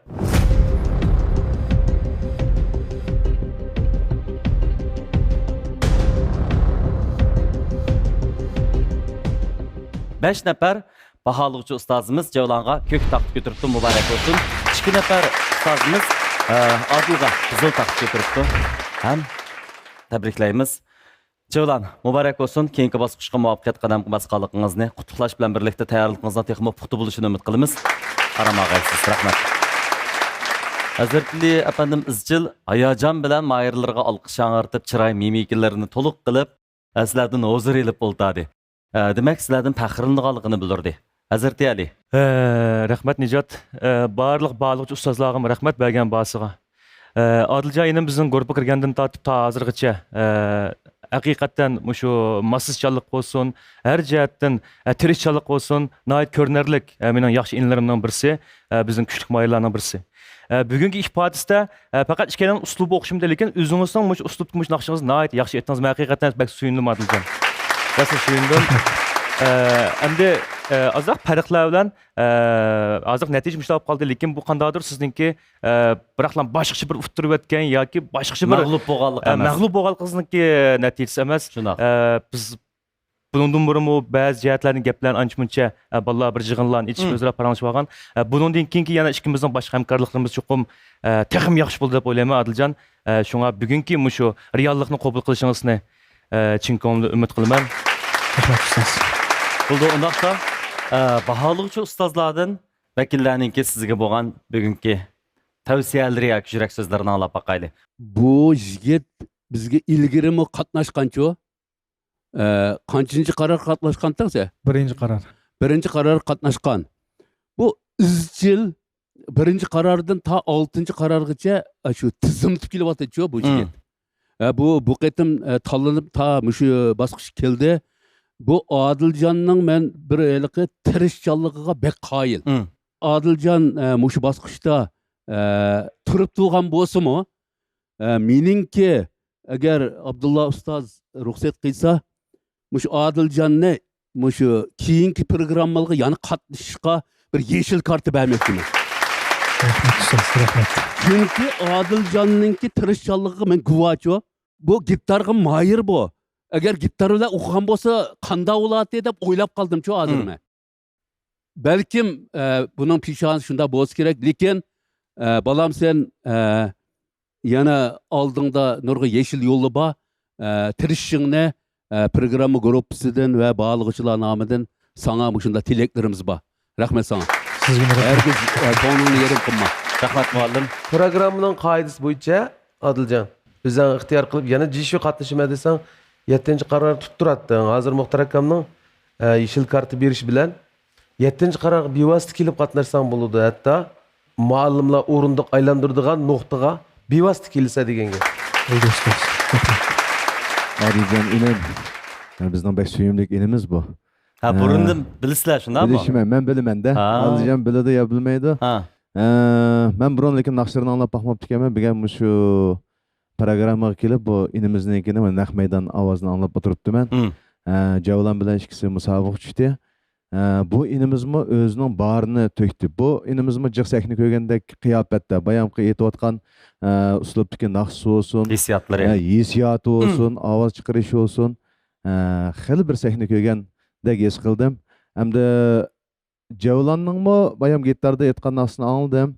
بەش نەپەر باھالىغۇچى ئۇستازىمىز جەۋلانغا كۆك تاختا كۆتۈرۈپتۇ، مۇبارەك بولسۇن. ئىككى نەپەر ئۇستازىمىز، ئە، ئادىلغا قىزىل تاختا كۆتۈرۈپتۇ. ھەم تەبرىكلەيمىز. جەۋلان، مۇبارەك بولسۇن. كېيىنكى باسقۇچقا مۇۋەپپەقىيەت قەدەم باسقانلىقىڭىزنى، قۇتلۇقلاش بىلەن بىرلىكتە تەييارلىقىڭىزنىڭ تېخىمۇ پۇختا بولۇشىنى ئۈمىد قىلىمىز. ئارام ئالغايسىز. رەھمەت. ھەزرىتى ئەپەندىم ئىزچىل ھاياجان بىلەن ماھىرلىرىغا ئالقىش ياڭرىتىپ، چىراي مىمىكىلىرىنى تولۇق قىلىپ، سىلەردىن ھۇزۇر ئېلىپ ئولتۇردى. ئە، دېمەك، سىلەردىن پەخىرلىنىدىغانلىقىنى بىلدۈردى. ھەزرىتى ئەلى. ئە، رەھمەت، نىجات. ئە، بارلىق باھالىغۇچى ئۇستازلارغىمۇ رەھمەت بەرگەن باھاسىغا. ئە، ئادىلجان ئىنىم بىزنىڭ گۇرۇپپىغا كىرگەندىن تارتىپ تا ھازىرغىچە، ئە، ھەقىقەتەن مۇشۇ ماسلىشىشچانلىق بولسۇن، ھەر جەھەتتىن، ئە، تىرىشچانلىق بولسۇن، ناھايىتى كۆرۈنەرلىك، ئە، مېنىڭ ياخشى ئىنىلىرىمنىڭ بىرسى، ئە، بىزنىڭ كۈچلۈك ماھىرلارنىڭ بىرسى. ئە، بۈگۈنكى ئىپادىسىدە، ئە، پەقەت ئىككىيلەننىڭ ئۇسلۇبى ئوخشىمىدى، لېكىن ئۆزىڭىزنىڭ مۇشۇ ئۇسلۇبتا مۇشۇ ناخشىڭىزنى ناھايىتى ياخشى ئېيتتىڭىز. مەن ھەقىقەتەن بەك سۆيۈندۈم، ئادىلجان. راستلا سۆيۈندۈم. ئە، ئەمدى، ئە، ئازراق پەرقلەر بىلەن، ئە، ھازىر نەتىجە مۇشۇنداق بولۇپ قالدى، لېكىن بۇ قانداقتۇر سىزنىڭكى، ئە، بىراقلا باشقىچە بىر ئۇتتۇرۇۋەتكەن ياكى باشقىچە بىر، مەغلۇپ بولغانلىق ئە، ئەمەس. مەغلۇپ بولغانلىقىڭىزنىڭكى نەتىجىسى ئەمەس. شۇنداق. ئە، بىز بۇنىڭدىن بۇرۇنمۇ بەزى جەھەتلەردىن گەپلەرنى ئانچە-مۇنچە، ئە، بالىلار بىر يىغىنلارنى ئېچىشىپ، مم. ئۆزئارا پاراڭلىشىپ ئالغان. ئە، بۇنىڭدىن كېيىنكى يەنە ئىككىمىزنىڭ باشقا ھەمكارلىقلىرىمىز چوقۇم، ئە، تېخىمۇ ياخشى بولىدۇ دەپ ئويلايمەن، ئادىلجان. ئە، شۇڭا بۈگۈنكى مۇشۇ رېئاللىقنى قوبۇل قىلىشىڭىزنى، ئە، چىن كۆڭلۈمدىن ئۈمىد قىلىمەن. رەھمەت، ئۇستاز. بولدى، ئۇنداقتا، ئە، باھالىغۇچى ئۇستازلاردىن ۋەكىللەرنىڭكى سىزگە بولغان بۈگۈنكى تەۋسىيەلىرى ياكى يۈرەك سۆزلىرىنى ئاڭلاپ باقايلى. بۇ يىگىت بىزگە ئىلگىرىمۇ قاتناشقانچۇ؟ ئە، قانچىنچى قارار قاتناشقانتىڭ سەن؟ بىرىنچى قارار. بىرىنچى قارار قاتناشقان. بۇ ئىزچىل بىرىنچى قاراردىن تا ئالتىنچى قارارغىچە، ئە، شۇ تىزىملىتىپ كېلىۋاتىدۇ بۇ مم. يىگىت. ئە، بۇ، بۇ قېتىم، ئە، تاللىنىپ تا مۇشۇ باسقۇچقا كەلدى. بۇ ئادىلجاننىڭ مەن بىر ھېلىقى تىرىشچانلىقىغا بەك قايىل. مم. ئادىلجان، ئە، مۇشۇ باسقۇچتا، ئە، تۇرۇپ تۇرغان بولسىمۇ، ئە، مېنىڭكى، ئەگەر ئابدۇللا ئۇستاز رۇخسەت قىلسا، مۇشۇ ئادىلجاننى مۇشۇ كېيىنكى پروگراممىلارغا يەنە قاتنىشىشقا بىر يېشىل كارتا بەرمەكچىمەن. رەھمەت، ئۇستاز، رەھمەت. چۈنكى ئادىلجاننىڭكى تىرىشچانلىقىغا مەن گۇۋاھچۇ. بۇ گىتارغا ماھىر بۇ. ئەگەر گىتار بىلەن ئوقۇغان بولسا، قانداق بولاتتى دەپ ئويلاپ قالدىمچۇ ھازىر مم. مەن. بەلكىم، ئە، بۇنىڭ پېشانىسى شۇنداق بولسا كېرەك، لېكىن، ئە، بالام، سەن، ئە، يەنە ئالدىڭدا نۇرغۇن يېشىل يوللار بار. ئە، تىرىشىشىڭنى، ئە، پروگرامما گۇرۇپپىسىدىن ۋە باھالىغۇچىلار نامىدىن ساڭا مۇشۇنداق تىلەكلىرىمىز بار. رەھمەت ساڭا. سىزگىمۇ رەھمەت. ھەرگىز، ئە، كۆڭلۈڭنى يېرىم قىلما. رەھمەت، مۇئەللىم. پروگراممىنىڭ قائىدىسى بويىچە، ئادىلجان، ئۆزۈڭ ئىختىيار قىلىپ، يەنە جىشۇ قاتنىشىمەن دېسەڭ، يەتتىنچى قارارنى تۇتتۇراتتىڭ. ھازىر مۇختەر ئاكامنىڭ، ئە، يېشىل كارتا بېرىشى بىلەن يەتتىنچى قارارغا بىۋاسىتە كېلىپ قاتناشساڭ بولىدۇ. ھەتتا مۇئەللىملەر ئورۇندۇق ئايلاندۇرىدىغان نۇقتىغا بىۋاسىتە كېلىسە دېگەن گەپ. بولدى، ئۇستاز. رەھمەت. ئادىلجان ئىنىم، بىزنىڭ بەك سۆيۈملۈك ئىنىمىز بۇ. ھە، ھە. بۇرۇندىن بىلىسىلەر، شۇنداقمۇ؟ بىلىشىمەن، مەن بىلىمەن-دە. ھە. ئادىلجان بىلىدۇ يا بىلمەيدۇ. ھە. ئە، مەن بۇرۇن لېكىن ناخشىلىرىنى ئاڭلاپ باقماپتىكەنمەن. بۈگۈن مۇشۇ پروگراممىغا كېلىپ، بۇ ئىنىمىزنىڭكىنى نەق مەيدان ئاۋازىنى ئاڭلاپ ئولتۇرۇپتىمەن. مم. ئە، جەۋلان بىلەن ئىككىسى مۇسابىقىگە چۈشتى. ئە، بۇ ئىنىمىزمۇ ئۆزىنىڭ بارىنى تۆكتى. بۇ ئىنىمىزمۇ جىق سەھنە كۆرگەندەك قىياپەتتە، بايامقى ئېيتىۋاتقان، ئە، ئۇسلۇبتىكى ناخشىسى بولسۇن، ھېسسىياتلىرى. ئە، ھېسسىياتى بولسۇن، ئاۋاز چىقىرىشى بولسۇن. ئە، خېلى بىر سەھنە كۆرگەندەك ھېس قىلدىم. ئەمدى جەۋلاننىڭمۇ بايام گىتاردا ئېيتقان ناخشىسىنى ئاڭلىدىم.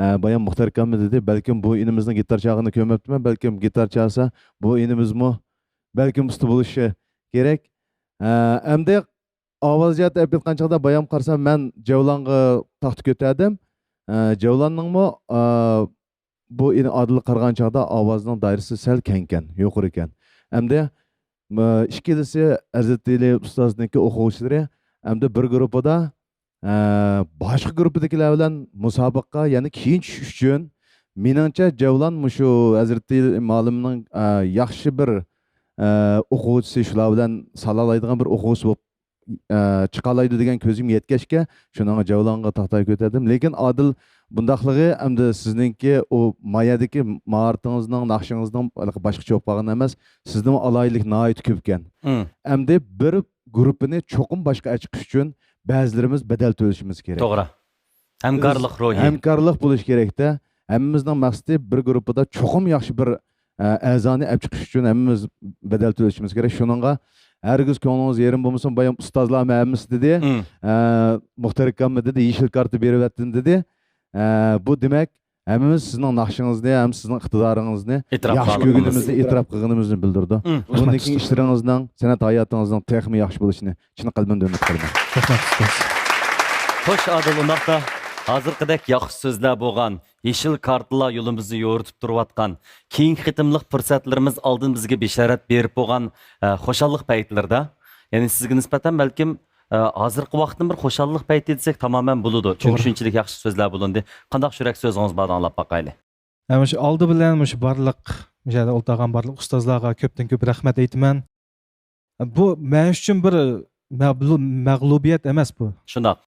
ئە، بايام مۇختەر ئاكاممۇ دېدى، بەلكىم بۇ ئىنىمىزنىڭ گىتار چالغىنىنى كۆرمەپتىمەن، بەلكىم گىتار چالسا، بۇ ئىنىمىزمۇ بەلكىم ئۇستا بولۇشى كېرەك. ئە، ئەمدى ئاۋاز جەھەتتە ئېلىپ ئېيتقان چاغدا بايام قارىسام، مەن جەۋلانغا تاختا كۆتەردىم. ئە، جەۋلاننىڭمۇ، ئە، بۇ ئىنى ئادىلغا قارىغان چاغدا ئاۋازنىڭ دائىرىسى سەل كەڭكەن، يۇقىرىكەن. ئەمدى، م-، ئىككىلىسى ھەزرىتى ئېلى ئۇستازنىڭكى ئوقۇغۇچىلىرى، ئەمدى بىر گۇرۇپپىدا، ئە، باشقا گۇرۇپپىدىكىلەر بىلەن مۇسابىقىگە يەنە كېيىن چۈشۈش ئۈچۈن، مېنىڭچە، جەۋلان مۇشۇ ھەزرىتى ئېلى مۇئەللىمنىڭ، ئە، ياخشى بىر، ئە، ئوقۇغۇچىسى، شۇلار بىلەن سالالايدىغان بىر ئوقۇغۇچىسى بولۇپ ئە، چىقالايدۇ دېگەن كۆزۈمگە يەتكەچكە، شۇنىڭغا جەۋلانغا تاختا كۆتەردىم. لېكىن ئادىل بۇنداقلىقى ئەمدى سىزنىڭكى ئۇ مايەدىكى ماھارىتىڭىزنىڭ، ناخشىڭىزنىڭ ھېلىقى باشقىچە بولۇپ قالغىنى ئەمەس، سىزدىمۇ ئالاھىدىلىك ناھايىتى كۆپكەن. مم. ئەمدى بىر گۇرۇپپىنى چوقۇم باشقا ئەچىقىش ئۈچۈن بەزىلىرىمىز بەدەل تۆلىشىمىز كېرەك. توغرا. ھەمكارلىق روھى. ھەمكارلىق بولۇشى كېرەكتە. ھەممىمىزنىڭ مەقسىتى بىر گۇرۇپپىدا چوقۇم ياخشى بىر، ئە، ئەزانى ئەپ چىقىش ئۈچۈن ھەممىمىز بەدەل تۆلىشىمىز كېرەك. شۇنىڭغا ھەرگىز كۆڭلىڭىز يېرىم بولمىسۇن، بايام ئۇستازلارمۇ ھەممىسى دېدى. مم. ئە، مۇختەر ئاكاممۇ دېدى، يېشىل كارتا بېرىۋەتتىم دېدى. ئە، بۇ دېمەك، ھەممىمىز سىزنىڭ ناخشىڭىزنى ھەم سىزنىڭ ئىقتىدارىڭىزنى ئېتىراپ ياخشى قىلغانلىقىمىز. كۆرگىنىمىزنى ئېتىراپ قىلغىنىمىزنى بىلدۈرىدۇ. مم. بۇندىن رەھمەت كېيىن ئۇستاز. ئىشلىرىڭىزنىڭ، سەنئەت ھاياتىڭىزنىڭ تېخىمۇ ياخشى بولۇشىنى چىن قەلبىمدىن ئۈمىد قىلىمەن. رەھمەت، ئۇستاز. خوش، ئادىل، ئۇنداقتا ھازىرقىدەك ياخشى سۆزلەر بولغان، يېشىل كارتىلار يولىمىزنى يورۇتۇپ تۇرۇۋاتقان، كېيىنكى قېتىملىق پۇرسەتلىرىمىز ئالدىن بىزگە بېشارەت بېرىپ بولغان، ئە، خۇشاللىق پەيتلىرىدە، يەنى سىزگە نىسبەتەن بەلكىم، ئە، ھازىرقى ۋاقىتنىڭ بىر خۇشاللىق پەيتى دېسەك تامامەن بولىدۇ. چۈنكى توغرا. شۇنچىلىك ياخشى سۆزلەر بولۇندى. قانداق يۈرەك سۆزىڭىز بار دەڭ، ئاڭلاپ باقايلى. ھەم مۇشۇ ئالدى بىلەن مۇشۇ بارلىق، مۇشۇ يەردە ئولتۇرغان بارلىق ئۇستازلارغا كۆپتىن كۆپ رەھمەت ئېيتىمەن. بۇ مەن ئۈچۈن بىر مەغلۇ-، مەغلۇبىيەت ئەمەس بۇ. شۇنداق.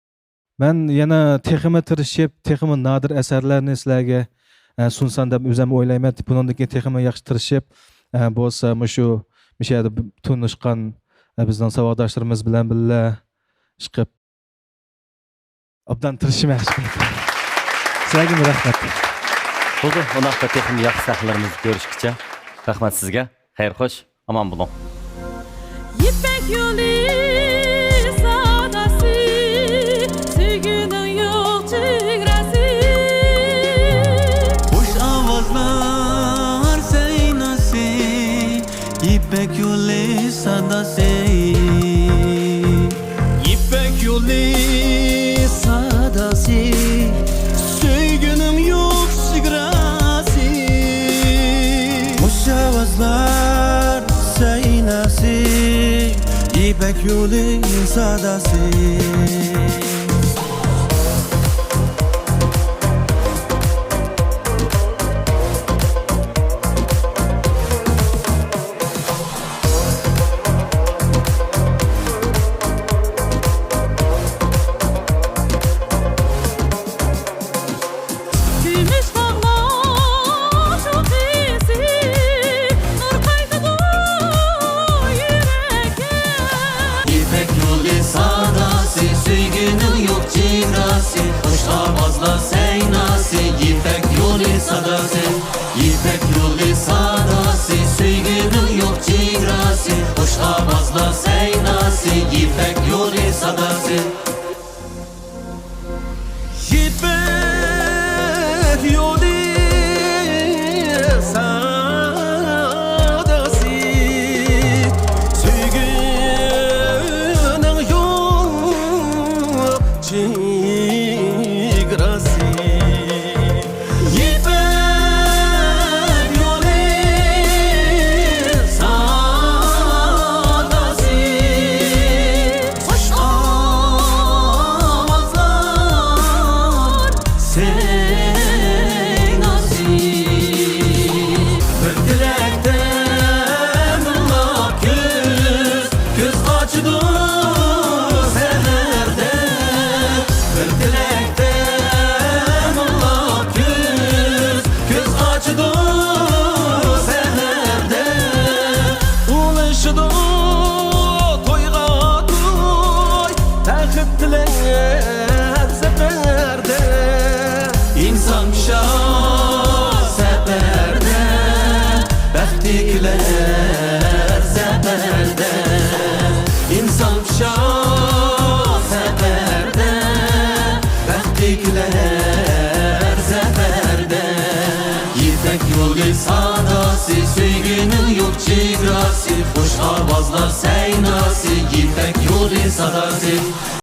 مەن يەنە تېخىمۇ تىرىشىپ، تېخىمۇ نادىر ئەسەرلەرنى سىلەرگە، ئە، سۇنسام دەپ ئۆزۈم ئويلايمەن. بۇنىڭدىن كېيىن تېخىمۇ ياخشى تىرىشىپ، ئە، بولسا مۇشۇ، مۇشۇ يەردە تونۇشقان، ئە، بىزنىڭ ساۋاقداشلىرىمىز بىلەن بىللە چىقىپ، ئوبدان تىرىشىمەن. سىلەرگىمۇ رەھمەت. بولدى، ئۇنداقتا تېخىمۇ ياخشى سەھنىلىرىمىزدە كۆرۈشكىچە. رەھمەت سىزگە. خەير خوش، ئامان بولۇڭ. يىپەك يولى ساداسى، سۆيگۈنىڭ يوق چېگراسى. خۇش ئاۋازلار سەيناسى، يىپەك يولى ساداسى. يىپەك يولى ساداسى، سۆيگۈنىڭ يوق چېگراسى. خۇش ئاۋازلار سەيناسى، يىپەك يولى ساداسى. كۈمۈش تاغلار شۇخىسى، نۇر قايتىدۇ يۈرەككە. يىپەك يولى ساداسى، سۆيگۈنىڭ يوق چېگراسى، خۇش ئاۋازلار سەيناسى، يىپەك يولى ساداسى. يىپەك يولى ساداسى، سۆيگۈنىڭ يوق چېگراسى، خۇش ئاۋازلار سەيناسى، يىپەك يولى ساداسى. يىپەك يولى ساداسى، سۆيگۈنىڭ يوق چېگراسى. يىپەك يولى ساداسى، خۇش ئاۋازلار سەيناسى. بىر تىلەكتە مىڭلاپ كۈز، كۈز ئاچىدۇ سەھەردە. بىر تىلەكتە مىڭلاپ كۈز، كۈز ئاچىدۇ سەھەردە. ئۇلىشىدۇ تويغا توي، بەخت تىلەپ سەپەردە. ئىنسان پىشا سەپەردە، بەختى كېلەر سەپەردە. ئىنسان پىشا سەپەردە، بەختى كېلەر سەپەردە. يىپەك يولى ساداسى، سۆيگۈنىڭ يوق چېگراسى، خۇش ئاۋازلار سەيناسى، يىپەك يولى ساداسى.